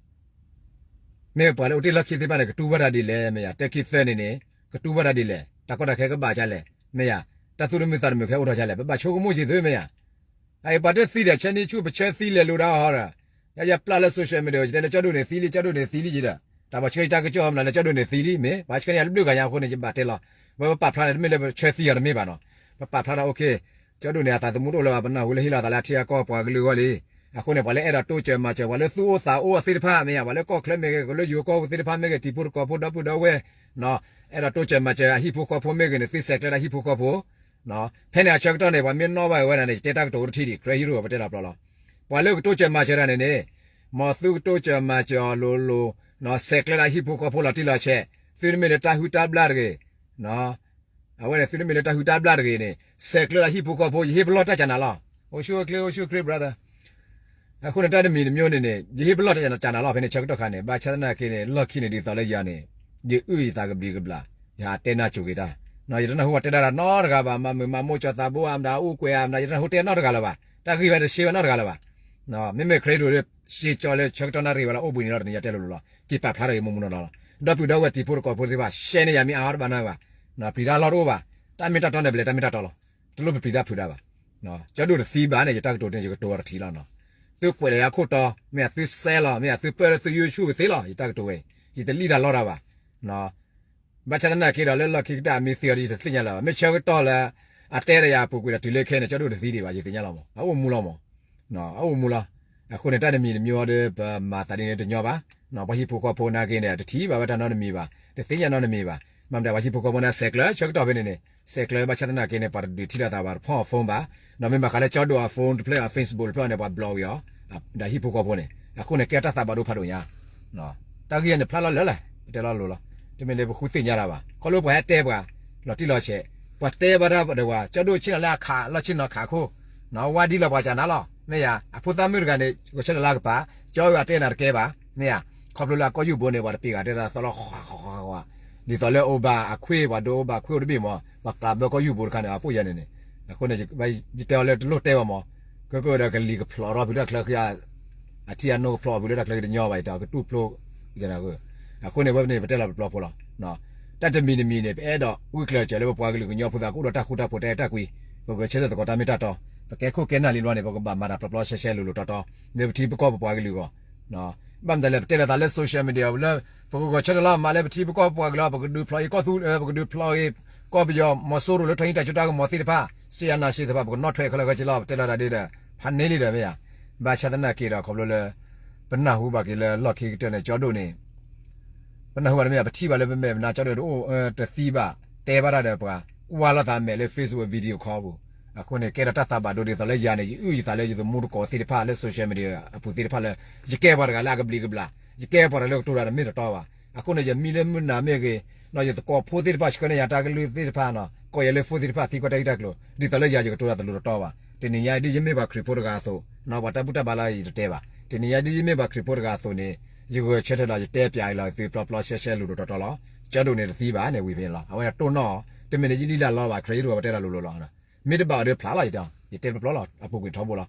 မ့ၢ်ပှၤလၢအိၣ်တ့ၢ်လီၢ်ခံသ့ၣ်တဖၣ်န့ၣ် ကတူၢ်ဘၣ်တၢ်ဒ်လဲၣ် မ့ၢ်ယၤ, တၢ်ခံသၢန့ၣ်န့ၣ် ကတူၢ်ဘၣ်တၢ်ဒ်လဲၣ်, တၢ်ကီတၢ်ခဲကဘၣ်ဒ်လဲၣ် မ့ၢ်ယၤ, တၢ်သူၣ်တမုာ်သးတမုာ်ခဲအိၣ်ထီၣ်ဒ်လဲၣ် ပဘၣ်ဆိကမိၣ်က့ၤသုမ့ၢ်ယၤ. အအံၤပှၤတသံဒီးဆၢနံၣ်ဆူၣ် ပဆၢသံလဲၤလိာ်ဒီးဟီဒီး, ယယပျၢ်လၢ social media ယတဲလၢကၠီဒိၣ်န့ၣ်သံလံ ကၠီဒိၣ်န့ၣ်သံလံယဒီး, တၢ်ပှၤဆှၢယတၢ်ကစီၣ်မနုၤလၢကၠီဒိၣ်န့ၣ်သံလံ မ့ၢ်ပှၤဆှၢန့ၢ်ယၤတဘျုးဂၤညါအဃိန့ၣ် ယဘၣ်တဲလီၤ. ဝဲပပာ်ဖျါန့ၣ် တမ့ၢ်လၢပဆၢသံအီၤတမ့ၢ်ဘၣ်နီၤ, ပပာ်ဖျါဒီး okay ကၠီဒိၣ်န့ၣ် အသးသမူတအိၣ်လၢၤဘၣ် ပနၢ်ဟူလၢဟ့ၣ်လီၤသးလၢအထံအကီၢ်ပှၤကလုာ်အဂီၢ်လံ. အဃိန့ၣ် ပှၤလၢအဲၣ်ဒိးတိစၢၤမၤစၢၤ ပှၤလၢသူၣ်အိၣ်သးအိၣ်သ့ၣ်တဖၣ်မ့ၢ်ယၤ, ပှၤလၢကီၢ်ချၢမ့ၢ်ဂ့ၤ လၢယိၤကီၢ်ပူၤသ့ၣ်တဖၣ်မ့ၢ်ဂ့ၤ တံၤဖိတကိးဖိဒီပုၢ်ဒီဝဲၢ်, အဲၣ်ဒိးတိစၢၤမၤစၢၤအဟံၣ်ဖိဃီဖိမ့ၢ်ဂ့ၤန့ၣ် သုဆဲးကျၢဒၣ်ဟံၣ်ဖိဃီဖိ ဖဲန့ၣ်အဆၢကတီၢ်န့ၣ် ပှၤမ့ၢ်နီၣ်ဘၣ်ဝဲဒၣ်န့ၣ် ယတဲတၢ်ကတိၤတထံၣ်ဒံး ကြၢးဟံးရိၣ်ပတဲလီၤပျီလီၤ. ပှၤလၢကတိစၢၤမၤစၢၤတၢ်န့ၣ်န့ၣ်, မ်သုကတိစၢၤမၤစၢၤအီၤလိၤလိၤ, ဆဲးကျၢဒၣ်ဟံၣ်ဖိဃီဖိလီၤတံၢ်လီၤဆဲး, သုတမ့ၢ်လၢတၢ်ဟုၣ်တၢ်ဘျၣ်တဂ့ၤ, အဝဲန့ၣ် သုတမ့ၢ်လၢတၢ်ဟုၣ်တၢ်ဘျၣ်တဂ့ၤန့ၣ် ဆဲးကျၢဒၣ်ဟံၣ်ဖိဃီဖိ ယဟ့ၣ်ပလီၢ်တၢ်ကနၤလီၤ. အိၣ်ဆူၣ်အိၣ်ချ့ အိၣ်ဆူၣ်အိၣ်ချ့ brother. အဃိန့ၣ် တၢ်တမံၤတမံၤန့ၣ်န့ၣ် ယဟ့ၣ်ပလီၢ်တၢ်ကနၤလီၤ ဖဲန့ၣ်ဆၢကတီၢ်ခါန့ၣ် ဘၣ်ဆၣ်သနာ်က့န့ၣ် လီၢ်ခံန့ၣ်ဒ်သိးလၢယၤန့ၣ် ယအုၣ်ယသးကဘျံးကဘျၣ်, ယဟးတဲနၢ်စိၤက့ၤတၢ်, ယတနၢ်ဟူပှၤတဲဒၣ်တၢ်နီတဂၤဘၣ်, မၤမုာ်မၤမိၢ်ကၠီၤသးဘိဧါမတၤ အူကွဲးဧါမတၤ ယတနၢ်ဟူတဲနီတဂၤလၢၤဘၣ်, တၢ်ဂ့ၢ်ဝဲတရှဲဝဲနီတဂၤလၢၤဘၣ်. မ့မ့ၢ် ခရံာ်ဒိၣ် ရှဲကၠီလၢဆၢကတီၢ်နၣ်ရံၣ်ဝဲလီၤ အိၣ်ဘှံးနံၤလီၤ တနံၤညါတဲလိၤလိၤလီၤ, က့ၤပာ်ဖျါထီၣ်ဂ့ၤမူမူနီၢ်နီၢ်လီၤ. ဒီပုၢ်ဒီဝဲၢ်တံၤဖိတကိးဖိသ့ၣ်တဖၣ် ရှဲန့ၢ်ယၤမ့ၢ်အါအီၤတဘၣ်နီတဂၤဘၣ်, ပျံၤတၢ်လီၢ်တအိၣ်ဘၣ်, တၢ်မ့ၢ်တၢ်တီန့ၣ် ပလဲၤတၢ်မ့ၢ်တၢ်တီလီၤ, တလိၣ်ပပျံၤတၢ်ဖုးတၢ်ဘၣ်. ကၠီဒိၣ်တသံဘၣ်န့ၣ် ယတၢ်ကတိၤန့ၣ် ယကတိၤအီၤတထံၣ်လီၤနီၤ. သုကွဲးလီၤယၤခိၣ်တီ, မ့ၢ်သုစဲလီၤ, မ့ၢ်သုပၢၢ်လၢသု YouTube သ့လီၤ, ယတၢ်ကတိၤဝဲ, ယတလံၣ်တၢ်လီတၢ်ဘၣ်. ဘၣ်ဆၣ်သနာ်က့ဒီးလၢလီၢ်ခံကတၢၢ်မ့ၢ်သ့အီၤဒီး ယတသ့ၣ်ညါလၢၤဘၣ်. မ့ၢ်ဆၢကတီၢ်လၢ အတဲဒီးယၤပူၤကွံာ်ဒီးတုၤလၢခဲန့ၣ် ကၠီဒိၣ်တသံဒံးဘၣ် ယသ့ၣ်ညါလီၤမး, အအိၣ်မူလီၤမး, အအိၣ်မူလီၤ. အဃိန့ၣ် တၢ်တမံၤတမံၤအံၤဒီး ပမၤသးဒ်န့ၣ်တညီဘၣ်. ပှၤဟံၣ်ဖိဃီဖိနာ်က့န့ၣ် တထံၣ်ဘၣ်ဝဲတၢ်နီတမံၤဘၣ်, တသ့ၣ်ညါနီတမံၤဘၣ်. မ့ၢ်မတၤ ပှၤဟံၣ်ဖိဃီဖိန့ၣ် ဆဲးကျၢဆၢကတီၢ်ဖဲန့ၣ်န့ၣ် ဆဲးကျၢဘၣ်ဆၣ်သနာ်က့န့ၣ် ပှၤတဒုးထံၣ်လိာ်သးဘၣ်တဖီၣ်အ phone ဘၣ်, ဒီးမ့ၢ်ဘၣ်ဃးလၢကၠီဒိၣ်အ phone တဖျၢၣ် အ Facebook တဖျၢၣ်န့ၣ် ပှၤ block ဝံၤအီၤ, ဒီးဟံၣ်ဖိဃီဖိန့ၣ် အဃိန့ၣ် ကဲတၢ်သးဘၣ်ဒိဖးဒိၣ်ညါ တၢ်ဂ့ၢ်န့ၣ်ဖျါလီၤလၢာ်လဲၣ် ပတဲလီၤလိၤလီၤ. တမ့ၢ်လၢပဃုသ့ၣ်ညါတၢ်ဘၣ်, ခီဖျိပှၤဟဲတဲပှၤ လီၤတံၢ်လီၤဆဲး, ပှၤတဲဘၣ်တၢ်ဒီးပှၤ ကၠီဒိၣ်ဆ့ၣ်နီၤလၢအခးလီၢ်ဆ့ၣ်နီၤခးခိၣ်, ဝါဒ်လီၤပှၤကနၤလီၤ မ့ၢ်ယၤ, အဖိသၣ်မုၣ်တဂၤန့ၣ် ဂဲၤဆၢထၢၣ်လၢအကပၤ, ကၠီဂၤတဲနၤတကဲဘၣ် မ့ၢ်ယၤ, ခီဖျိလၢအကီၢ်ယူၢ်ဘိန့ၣ် ပှၤတပ့ၤဂၤတဲတၢ်သီလီၤ ဃးဃးဃးဃး, ဒ်သိးလၢအိၣ်ဘၣ်အခွ့ၣ် ပှၤဒိအိၣ်ဘၣ်ခွ့ၣ်အိၣ်တဘ့ၣ်မး ပှၤကျးဘၢကီၢ်ယူၢ်ဘိတခါန့ၣ် အပိၣ်ယဲန့ၣ်န့ၣ်, အဃိန့ၣ် ယတဲအီၤလၢတလိၣ်တဲဘၣ်မး, ကကဒီးကလံၤကဖျိးထီၣ်ဖုတၢ်ချၢဃံ အထံအနိကဖျိးဖုလၢတၢ်ချၢကတညီဘၣ် ယတဲအီၤကတူၢ်ဖျိ, အဃိန့ၣ် ဝဲန့ၣ် ပတဲလီၤပျီဖိလီၤ. တၢ်တမံၤတမံၤန့ၣ် ပအဲၣ်ဒိးဂုာ်ကျဲးစၢးလၢပပှၤကလုာ်ကညီဖိသး ကအိၣ်ဒီးတၢ်ဃူတၢ်ဖိး တၢ်အဲၣ်တၢ်ကွံ, ပဂဲၤဆၢထၢၣ်သကိးတၢ်မ့ၢ်တၢ်တီ, ပကဲခိၣ်ကဲနၢ်လံဘျီန့ၣ် ပကဘၣ်မၤတၢ်ပျီပျီရှဲရှဲလိၤလိၤတီတီ, လၢပထံပကီၢ်ပပှၤကလုာ်အဂီၢ်, ဘၣ်မတၤလဲၣ် ပတဲလိာ်သးလၢ social media လၢ ပကဂဲၤဆၢထၢၣ်လီၤ မၤလၢပထံပကီၢ်ပပှၤကလုာ်လီၤ ပကဒုးဖျိးအံၤကီၢ်သူလ့ၤ ပကဒုးဖျိးအံၤ ကီၢ်ပယီၤ မီၤစိရိၤလၢထီၣ်ဟံၣ်တၢ်စိတၢ်ကမီၤသ့ၣ်တဖၣ် စ့ယၤနၤစ့သ့ၣ်တဖၣ် ပကနီၣ်ထွဲခဲလၢာ်ခဲဆ့လီၤ ပတဲလီၤတၢ်ဒ်ဒီး ဖးန့ၢ်လံဒီးမ့ၢ်ယၤ, ဘၣ်ဆၣ်သနာ်က့ဒီး ခီဖျိလၢ ပနၢ်ဟူဘၣ်က့ၤလၢလီၢ်ခံကတၢၢ်န့ၣ် ကၠီဒိၣ်န့ၣ် ပနၢ်ဟူဘၣ်တမ့ၢ် ပထံၣ်ဘၣ်လၢပမဲာ်ပနါကၠီဒိၣ်တအိၣ်တသံဘၣ် တဲဘၣ်တၢ်ဒီးပှၤ ကွၢ်လိာ်သးမဲာ်လၢ Facebook video call ပူၤ, အဃိန့ၣ် ကဲထီၣ်တၢ်သးဘၣ်ဒိဒ်သိးလၢယၤန့ၣ် ယအုၣ်ယသးလၢယသမူသကိးသ့ၣ်တဖၣ်လၢ social media အပူၤသ့ၣ်တဖၣ်လၢ ယကဲပှၤတဂၤလၢအကဘျံးကဘျၣ်, ယကဲပှၤတဂၤလၢကတိၤတၢ်တမ့ၢ်တတီဘၣ်, အဃိန့ၣ် ယမံလၢမုၢ်နၤမ့ၢ်ဂ့ၤ, ယသကိးဖိသ့ၣ်တဖၣ် ဆှၢန့ၢ်ယၤတၢ်ကလုၢ်သ့ၣ်တဖၣ်နီၤ ကိးယၤလၢ phone သ့ၣ်တဖၣ် သံကွၢ်တၢ်ဂ့ၢ်တၢ်ကျိၤ ဒ်သိးလၢယၤယကတိၤတၢ်တလိၤတတီဘၣ်, တနံၤညါဒ်ယမ့ၢ်ပှၤခရံာ်ဖိတဂၤအသိး ပှၤတၢ်ဘူၣ်တၢ်ဘါလၢယတတဲဘၣ်, တနံၤညါဒ်ယမ့ၢ်ပှၤခရံာ်ဖိတဂၤအသိးန့ၣ် ယဂဲၤဆၢထၢၣ်ဒီး ယတဲပၠးအံၤလီၤသု ပျီပျီရှဲရှဲလိၤလိၤတီတီလီၤ. ကၠီဒိၣ်န့ၣ်တသံဘၣ်န့ၣ် ဝံၤဖဲန့ၣ်လီၤ. အဝဲဒၣ်တိၢ်နီၣ် တမ့ၢ်န့ၣ်ယလံၣ်လၢ်လီၤဘၣ် ခရံာ်ယိၣ်တဂၤပတဲတၢ်လိၤလိၤလီၤ. မ့ၢ်တဘၣ်အီၤဒီးဖျါလီၤ ယတဲ ယတဲပျီပျီလီၤ အပူၤကွံာ်ထီဘိလီၤ.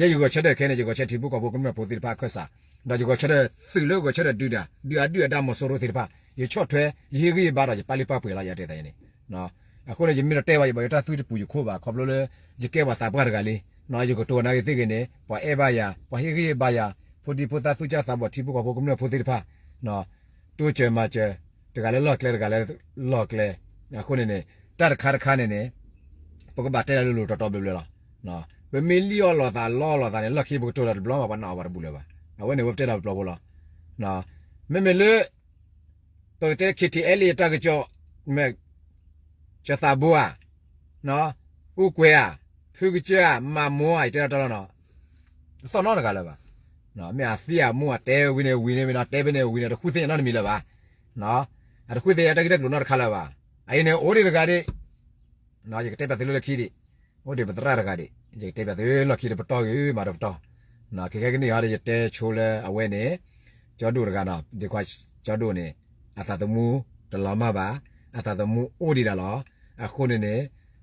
ယဲယဂဲၤဆၢထၢၣ်ခဲန့ၣ် ယဂဲၤဆၢထၢၣ်ထံဖိကီၢ်ဖိကမျၢၢ်ဖိသ့ၣ်တဖၣ်အခၢၣ်စး, ဒီးယဂဲၤဆၢထၢၣ်သုးလၢဂဲၤဆၢထၢၣ်ဒုးတၢ် ဒုးအဒုၣ်အဒါမီၤစိရိၤသ့ၣ်တဖၣ်, ယဆီၣ်ထွဲ ယဟ့ၣ်ဂံၢ်ဟ့ၣ်ဘါဒီး ယပာ်လုၢ်ပာ်ပှ့ၤလီၤ ယတဲသးန့ၣ် အဃိန့ၣ် ယမ့ၢ်တတဲဘၣ် ယဘၣ်ယတၢ်သွံၣ်တပူၤယခိၣ်ဘၣ် ခီဖျိလၢ ယကဲပှၤသးပှၢ်တဂၤလံ, ယကတိၤနၤဂ့ၤသ့ၣ်ဂ့ၤန့ၣ် ပှၤအဲၣ်ဘၣ်ယၤ ပှၤဟ့ၣ်ဂံၢ်ဟ့ၣ်ဘါယၤ ဖိဒံဖိသၣ်သူၣ်ကၢ်သးဘီၣ်ထံဖိကီၢ်ဖိကမျၢၢ်ဖိသ့ၣ်တဖၣ် တိစၢၤမၤစၢၤ တဂၤလၢလီၢ်ကျဲတဂၤလၢလီၢ်ကျဲ, အဃိန့ၣ်န့ၣ် တၢ်တခါတခါန့ၣ်န့ၣ် ပကဘၣ်တဲတၢ်လိၤလိၤတီတီဘျၢဘျၢလီၤ. ပမ့ၢ်လံၣ်အီၣ်လိာ်သးလီအီၣ်လိာ်သးန့ၣ် လီၢ်ခံပကတိၤတၢ်တဘျီမး ပှၤနာ်အီၤပှၤတဘူၣ်လၢၤဘၣ်. အဝဲန့ၣ် ဝဲပတဲတၢ်ပျီဖိလီၤ. မ့မ့ၢ်လၢ ပကတဲ KTLA တၢ်ကစီၣ် မ့ၢ် ကသးဘိဧါ, အူကွဲၤဧါ, ဖုကစၢၢ်ဧါ, မၤမိဧါ ယတဲတၢ်တီလီၤနီၤ, တသီၣ်နီတဂၤလၢၤဘၣ်. မ့ၢ်အသံအမူအတဲဝံၤန့ၣ်ဝံၤန့ၣ်ဝံၤနီၤ တဲဖဲန့ၣ်ဝံၤန့ၣ် တဃုသ့ၣ်ညါနီတမံၤလၢၤဘၣ်. အတဃုသ့ၣ်ညါတၢ်ဂ့ၢ်တၢ်ကျိၤနီတခါလၢၤဘၣ်. အအံၤန့ၣ် အိၣ်ဒံးတဂၤဒံး ယကတဲပၠးသုလၢလၢခံဒံး, အိၣ်ဒံးပသရၣ်တဂၤဒံး ယကတဲပၠးသုလီၢ်ခံတပတီၢ်ဂ့ၤမးတပတီၢ်, ခဲခဲကနံၣ်အံၤဒီး ယတဲဆိလၢအဝဲန့ၣ် ကၠီဒိၣ်တဂၤနီၤ ဒ့ခွါကၠီဒိၣ်န့ၣ် အသးသမူတလီၤမၢ်ဘၣ်, အသးသမူအိၣ်ဒံးဒၣ်လီၤ. အဃိန့ၣ်န့ၣ်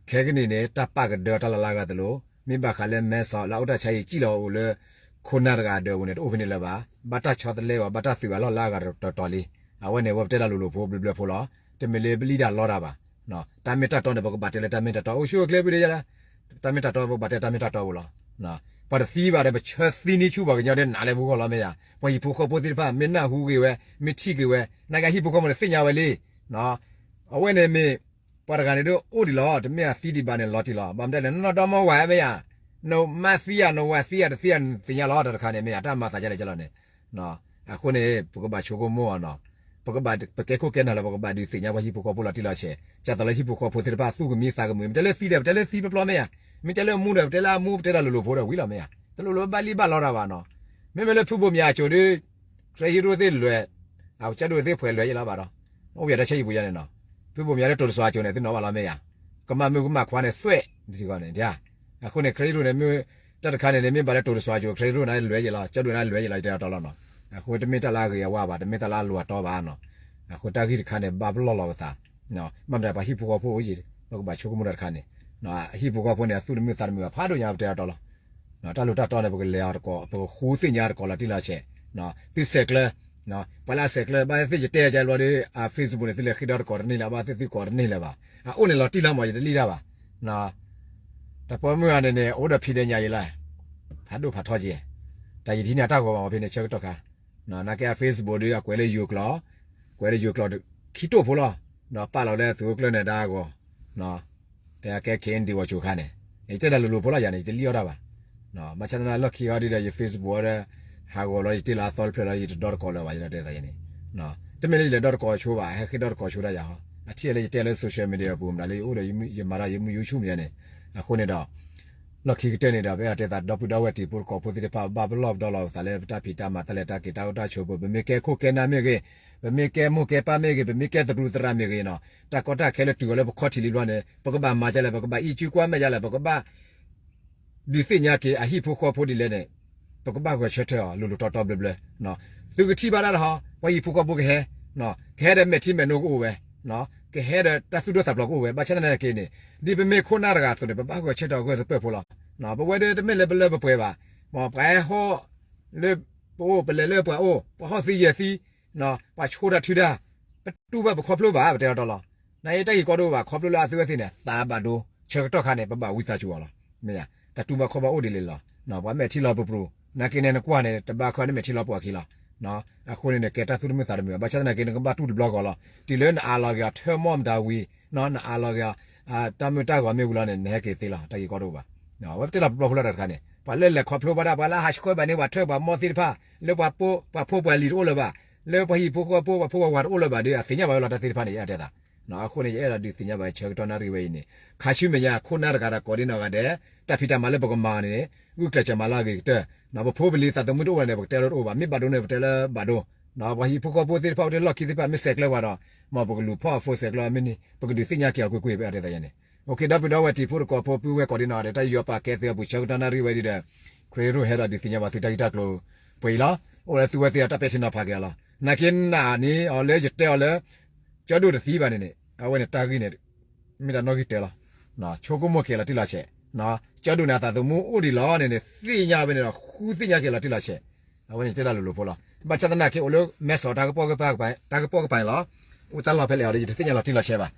ခဲကနံၣ်န့ၣ် တၢ်ပာ်ကဒၢတၢ်လၢ်လၢ်ဂၤသလိၤ မ့ၢ်ဘၣ်ဃးလၢမဲဆီးလၢအအိၣ်တၢ်ဆါအံၤ စံၣ်လီၤအိၣ်လၢ ခိၣ်နၢ်တဂၤအဒၢးပူၤန့ၣ် တအိၣ်ဖဲန့ၣ်လၢၤဘၣ်. ဘၣ်တၢ်ဆီတလဲအီၤ ဘၣ်တၢ်သုးအလီၢ်လၢအဂၤတတီၤလံ. အဝဲန့ၣ် ဝဲပတဲတၢ်လိၤလိၤဖိဘျၢဘျၢဖိလီၤ. တမ့ၢ်လၢပလံၣ်တၢ်လီတၢ်ဘၣ်. တၢ်မ့ၢ်တၢ်တီန့ၣ် ပကဘၣ်တဲလၢတၢ်မ့ၢ်တၢ်တီ အိၣ်ဆူၣ်အိၣ်ချ့ဖဲဒၣ်ယၤလၢ တၢ်မ့ၢ်တၢ်တီ ပကဘၣ်တဲတၢ်မ့ၢ်တၢ်တီပူၤလီၤ. ပှၤတသံဘၣ်ဒီး ပဆၢသံန့ၢ်ဆူၣ်ပှၤကညီဒီးနးလၢပဂီၢ်လီၤ မ့ၢ်ယၤ. ပှၤဟံၣ်ဖိဃီဖိသ့ၣ်တဖၣ် မ့ၢ်နၢ်ဟူဂ့ၤဝဲ မ့ၢ်ထံၣ်က့ၤဝဲ နာ်က့ဟံၣ်ဖိဃီဖိန့ၣ်သ့ၣ်ညါဝဲလံ. အဝဲန့ၣ်မ့ၢ် ပှၤတဂၤန့ၣ်ဒ်အိၣ်ဒံးလီၤ တမ့ၢ်အသံဒံးဘၣ်န့ၣ်လီၤတံၢ်လီၤ. ဘၣ်မတၤလဲၣ် နနီၢ်ဒီမါဝၤမ့ၢ်ယၤ, နမါသံဧါ နဝၤသံဧါ တသံဧါ နသ့ၣ်ညါလီၤ တၢ်တခါန့ၣ် မ့ၢ်ယၤ တၢ်မၤသးဒ်လဲၣ်ကလီၤန့ၣ် အဃိန့ၣ် ပကဘၣ်ဆိကမိၣ်အီၤနီၤ. ပကဘၣ် ပကဲခိၣ်ကဲနၢ်လၢ ပကဘၣ်ဒုးသ့ၣ်ညါပှၤဟံၣ်ဖိဃီဖိလီၤတံၢ်လီၤဆဲး ဒ်သိးလၢဟံၣ်ဖိဃီဖိသ့ၣ်တဖၣ် သူၣ်ကမံသးကမုာ် မ့ၢ်တဲလၢသံဒီး ပတဲလၢသံပျီပျီမ့ၢ်ယၤ, မ့ၢ်တဲလၢမူဒီး ပတဲလၢအမူ ပတဲတၢ်လိၤလိၤဖိဒီးဝံၤလီၤမ့ၢ်ယၤ. တလိၤလိၤဘၣ်လံဘၣ်လီတၢ်ဘၣ်နီၤ. မ့မ့ၢ်လၢဖုဘိၣ်မၠးအစိၤဒီး ခရံာ်ဟံးရိၣ်သ့ၣ်လွဲၤ, အကစၢ်ဒိၣ်သ့ၣ်ဖှဲးလွဲၤယလီၤဘၣ်ဒီး အိၣ်ပယီၤတၢ်ဆါဟံၣ်ပူၤယါန့ၣ်နီၤ. ဖုဘိၣ်မၠးလၢတိၤတစွၤအစိၤန့ၣ် သုနီၤဘၣ်လီၤမ့ၢ်ယၤ, ကမၣ်မုၣ်ကမၣ်ခွါန့ၣ်သွဲၣ် ဒ်စ့ၢ်ကီးန့ၣ် အဃိန့ၣ် ခရံာ်ဟံးရိၣ်န့ၣ် မ့ၢ်တၢ်တခါန့ၣ်န့ၣ် မ့ၢ်ဘၣ်လၢတိၤတစွၤအစိၤ ခရံာ်ဟံးရိၣ်န့ၣ်လွဲၤယလီၤ ကၠီဒိၣ်န့ၣ်လွဲၤယလီၤ ယတဲအီၤတီလီၤနီၤ. အဃိတမ့ၢ်တၢ်လၢအဂ့ၤအဝါဘၣ် တမ့ၢ်တၢ်လၢအလိၤအတီဘၣ်နီၤ. အဃိတၢ်ဂ့ၢ်တခါန့ၣ် ဘၣ်ပလီၢ်လီၤပသး ဘၣ်မတၤပှၤဟံၣ်ဖိဃီဖိအိၣ်ယံၤ ပကဘၣ်ဆိကမိၣ်တၢ်တခါန့ၣ်, ဟံၣ်ဖိဃီဖိန့ၣ် အသူၣ်တမုာ်သးတမုာ်ဘၣ်ဖးဒိၣ်ညါ ပတဲအီၤတီလီၤ. တၢ်လိၤတၢ်တီန့ၣ် ပကလဲၤအီၤတကိး ပကဃုသ့ၣ်ညါတကိးလီၤတံၢ်လီၤဆဲး, သုဆဲးကျၢ, ပှၤလၢအဆဲးကျၢ ဘၣ်သ့ၣ်ယတဲယဘျီဒီး အ Facebook န့ၣ် သုလဲၤဃ့ဒီးတကိးတန့ၢ်လၢၤ ဘၣ်သ့ၣ်သုကိးတန့ၢ်လၢၤဘၣ်. အအိၣ်န့ၣ်လီၤတံၢ်လီၤမး ယတလံၣ်တၢ်ဘၣ်. တၢ်ပိာ်မုၣ်ဂၤန့ၣ်န့ၣ် အိၣ်ဒီးဖံးဒီးညၣ်ယလၢ ဖးဒိၣ်ဖးထီက့ၤ, တၢ်ယထံၣ်န့ၢ်အတၢ်ဂီၤမး ဖဲန့ၣ်ဆၢကတီၢ်ခါ နာ်က့အ Facebook ဒီး အကွဲးလၢယိၤကျိာ်, ကွဲးလၢယိၤကျိာ်ခံတိာ်ဖိလီၤ. ဒီးပာ်လီၤလၢသုးခိၣ်ကျၢၢ်နၢၤဒါအဂီၢ်, တဲအကဲ KNDO ဝဲကၠိခါန့ၣ်, ယတဲတၢ်လိၤလိၤဖိလီၤယၤန့ၣ် ယတလံၣ်အီၣ်တၢ်ဘၣ်. ဘၣ်ဆၣ်သနာ်လီၢ်ခံအီၤဒ်ဒီး ယ Facebook အီၤဒီး ဟးဂီၤလီၤ ယတ့လီၤအသီတဖျၢၣ်လီၤ ယတဒီသကိးလၢၤဘၣ် ယဒီးတဲသးယဲန့ၣ်, တမ့ၢ်လၢယလဲၤဒီသကိးဆိဘၣ် ဟဲဃ့ဒီသကိးဆိဒၣ်ယၤဟီ, အထံၣ်လၢယတဲလၢ social media အပူၤ မတၤလၢယအိၣ်ဒီးယမၤတၢ် ယမုၢ် YouTube ယဲန့ၣ်, အဃိန့ၣ်ဒီး လီၢ်ခံကတၢၢ်န့ၣ်ဒီး ပအဲၣ်ဒိးတဲသး ဒီပုၢ်ဒီဝဲၢ်တံၤဖိသကိးဖိသ့ၣ်တဖၣ် ဘၣ်ပလီၢ်ပဒီလီၤပသးလၢပတၢ်ဖံးတၢ်မၤတၢ်လဲၤတၢ်က့ၤတၢ်အိၣ်တၢ်ဆိးပူၤ ပမ့ၢ်ကဲခိၣ်ကဲနၢ်မ့ၢ်ဂ့ၤ, ပမ့ၢ်ကဲမိၢ်ကဲပၢ်မ့ၢ်ဂ့ၤ, ပမ့ၢ်ကဲသရူးသရၣ်မ့ၢ်ဂ့ၤနီၤ, တၢ်ကီတၢ်ခဲလၢတုၤအီၤလၢပခီၣ်ထံးလံဘျီန့ၣ် ပကဘၣ်မၤဒ်လဲၣ် ပကဘၣ်အံးစုကွၢ်မဲာ်ဒ်လဲၣ် ပကဘၣ် ဒုးသ့ၣ်ညါက့ၤအဟံၣ်ဖိဃီဖိဒ်လဲၣ်န့ၣ် ပကဘၣ်ဂဲၤဆၢထၢၣ်အီၤ လိၤလိၤတီတီဘျၢဘျၢ, သုကထံၣ်ဘၣ်ဒၣ်တဟီ ပှၤဟံၣ်ဖိဃီဖိကဟဲ, ကဟဲဒီးမဲာ်ထံမဲာ်နိကအိၣ်ဝဲ, ကဟဲဒီးတၢ်သူၣ်ဒိၣ်သးဖျိးကအိၣ်ဝဲ, ဘၣ်ဆၣ်သနာ်က့န့ၣ် ဒ်ပမ့ၢ်ခိၣ်နၢ်တဂၤအသိးန့ၣ် ပဘၣ်ဂဲၤဆၢထၢၣ်အီၤဂၢၢ်တပၢၢ်ဖိလီၤ. ပဝဲဒၣ်တမ့ၢ်လၢပလၢပပှဲၤဘၣ်, ပှၤဟဲဟီၣ်လၢပအိၣ် ပလဲၤလၢပှၤအိၣ် ပှၤဟီၣ်သံယဲၤသံ ပှၤဆိတၢ်ထုတၢ် ပတူၢ်ဘၣ်ပခီဖျိဘၣ် ပတဲလီၤတီလီၤ. နာ်က့တၢ်ဂ့ၢ်ကီတအိၣ်ဘၣ် ခီဖျိလၢအသုဝဲသ့ၣ်န့ၣ် သးဘၣ်ဒိ ဆၢကတီၢ်ခါန့ၣ် ပဘၣ်ဝံသးစူၤအီၤလီၤ. မ့ၢ်ဧါ, တၢ်တူၢ်ဘၣ်ခီၣ်ဘၣ်အိၣ်ဒ်လဲၣ်လီၤ. ပှၤမဲာ်ထံလီၤပပျိၤ နာ်က့န့ၣ် နကွၢ်န့ၣ် တဘၣ်ခီန့ၣ်မဲာ်ထံလီၤပှီၤခံလီၤ. အဃိန့ၣ် နကဲတၢ်သူၣ်တမုာ်သးတမုာ်ဘၣ် ဘၣ်ဆၣ်သနာ်က့ နကဘၣ်တူၢ်တဘျီဃီလီၤ. တုၤလၢနအးလီၤက့ၤအီၤ ထၢမီၢ်မတၤဝံၤ နအးလီၤက့ၤအီၤ တၢ်မုာ်တၢ်ဂီၤမ့ၢ်ဝံၤလီၤန့ၣ် နဟဲက့ၤသ့လီၤ တၢ်ဂ့ၢ်ကီတအိၣ်ဘၣ်. အဝဲပတဲလီၤပျီပျီဖိလီၤတၢ်တခါန့ၣ် ပှၤလၢလဲၤခီဖျိဘၣ်ဒၣ် ပှၤလၢအဟးဆှၢဘၣ်န့ၢ်ပှၤထၢၣ်ပှၤမီၢ်သ့ၣ်တဖၣ် လၢပှၤဖိပှၤလံၤတအိၣ်လၢၤဘၣ်, လၢပှၤဟံၣ်ဖိဃီဖိ ပှၤဖိပှၤဝၤတအိၣ်လၢၤဘၣ်ဒီး အသ့ၣ်ညါဘၣ်ဝဲလီၤတၢ်သ့ၣ်တဖၣ်န့ၣ် ယအဲၣ်ဒိးတဲသး. အဃိန့ၣ် ယအဲၣ်ဒိးဒုးသ့ၣ်ညါဘၣ်ဆၢကတီၢ်နၣ်ရံၣ်ဝဲအံၤန့ၣ် ခါဆူမဲာ်ညါ ခိၣ်နၢ်တဂၤဒီးကိးဒံနီၢ်ဂၤဒဲး တၢ်ဖံးတၢ်မၤလၢပကမၤန့ၣ် ဂုာ်ကျဲးစၢးမၤလၢအဂ့ၤကတၢၢ်, ပဖိပလံၤသးသမူတအိၣ်ဘၣ်န့ၣ် ပကတဲလၢတအိၣ်ဘၣ်, မ့ၢ်ဘၣ်ဒိန့ၣ် ပတဲလၢဘၣ်ဒိ, ပှၤဟံၣ်ဖိဃီဖိသ့ၣ်တဖၣ်အိၣ်ထဲလီၢ်ခံသ့ၣ်တဖၣ် မ့ၢ်ဆဲးကျၢဘၣ်ဒီး မ်ပကလူၤဖီၣ်အဖိဆဲးကျၢမ့ၢ်န့ၣ် ပကဒုးသ့ၣ်ညါက့ၤအီၤကွ့ၢ်ကွ့ၢ် ပအဲၣ်ဒိးတဲသးယဲန့ၣ်. ဒီပုၢ်ဒီဝဲၢ်တံၤဖိသကိးဖိ ပုၢ်ဝဲၢ်ကိးဒံနီၢ်ဂၤဒဲး တၢ်ယူးယီၣ်ပာ်ကဲသုအပူၤ ဆၢကတီၢ်နၣ်ရံၣ်ဝဲဒၣ်ဒီး ခရံာ်ဟဲဒီးဒုးသ့ၣ်ညါဘၣ်သုတၢ်ဂ့ၢ်တၢ်ကျိၤပှဲၤအံၤလီၤ. အိၣ်လၢသုဝဲသ့ၣ်ဒီးတၢ်ပဲာ်ထံနီၤဖးက့ၤအီၤလီၤ. နာ်က့နာ်န့ၣ် အီၤလၢယတဲအီၤလၢ ကၠီဒိၣ်တသံဘၣ်န့ၣ်န့ၣ် အဝဲန့ၣ်တၢ်ဂ့ၢ်န့ၣ် မ့ၢ်တၢ်နီၣ်ဂံၢ်တၢလီၤ. ဆိကမိၣ်က့ၤလီၤတံၢ်လီၤဆဲး, ကၠီဒိၣ်န့ၣ် အသးသမူအိၣ်ဒံးလီၤန့ၣ်န့ၣ် သ့ၣ်ညါဝဲန့ၣ်ဒီး ဃုသ့ၣ်ညါက့ၤလီၤတံၢ်လီၤဆဲး, အဝဲန့ၣ်တဲတၢ်လိၤလိၤဖိလီၤ. ဘၣ်ဆၣ်သနာ်က့အိၣ်လၢမဲဆီးတၢ်ကပိာ်ကပၤ တၢ်ကပိာ်ကပၤန့ၣ်လီၤ. အိၣ်တၢ်လီၢ်ဖဲလဲၣ်အီၤဒီး ယတသ့ၣ်ညါလီၤတံၢ်လီၤဆဲးဘၣ်.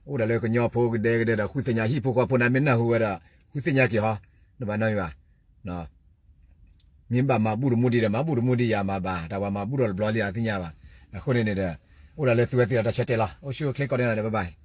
အိၣ်ဒၣ်လၢကညီဖိကဒဲကဒဲဒီး ဃုသ့ၣ်ညါဟံၣ်ဖိဃီဖိန့ၣ် မ့ၢ်နၢ်ဟူဝဲဒီး ဃုသ့ၣ်ညါက့ၤဟီ, တဘၣ်နီတမံၤဘၣ်. မ့ၢ်ဘၣ်မၤဘူၣ်တမူဒံးဒီး မၤဘူၣ်တမူဒံးယၤမၤဘၣ်, တၢ်ပှၤမၤဘူၣ်ဒီးတဘျီလံအသ့ၣ်ညါဘၣ်. အဃိန့ၣ်န့ၣ်ဒီး အိၣ်ဒၣ်လၢသုဝဲသ့ၣ်ဒီးတၢ်ဆၢတဲာ်လီၤ. အိၣ်ဆူၣ်အိၣ်ချ့ကိးဒံနီၢ်ဂၤဒဲး bye bye.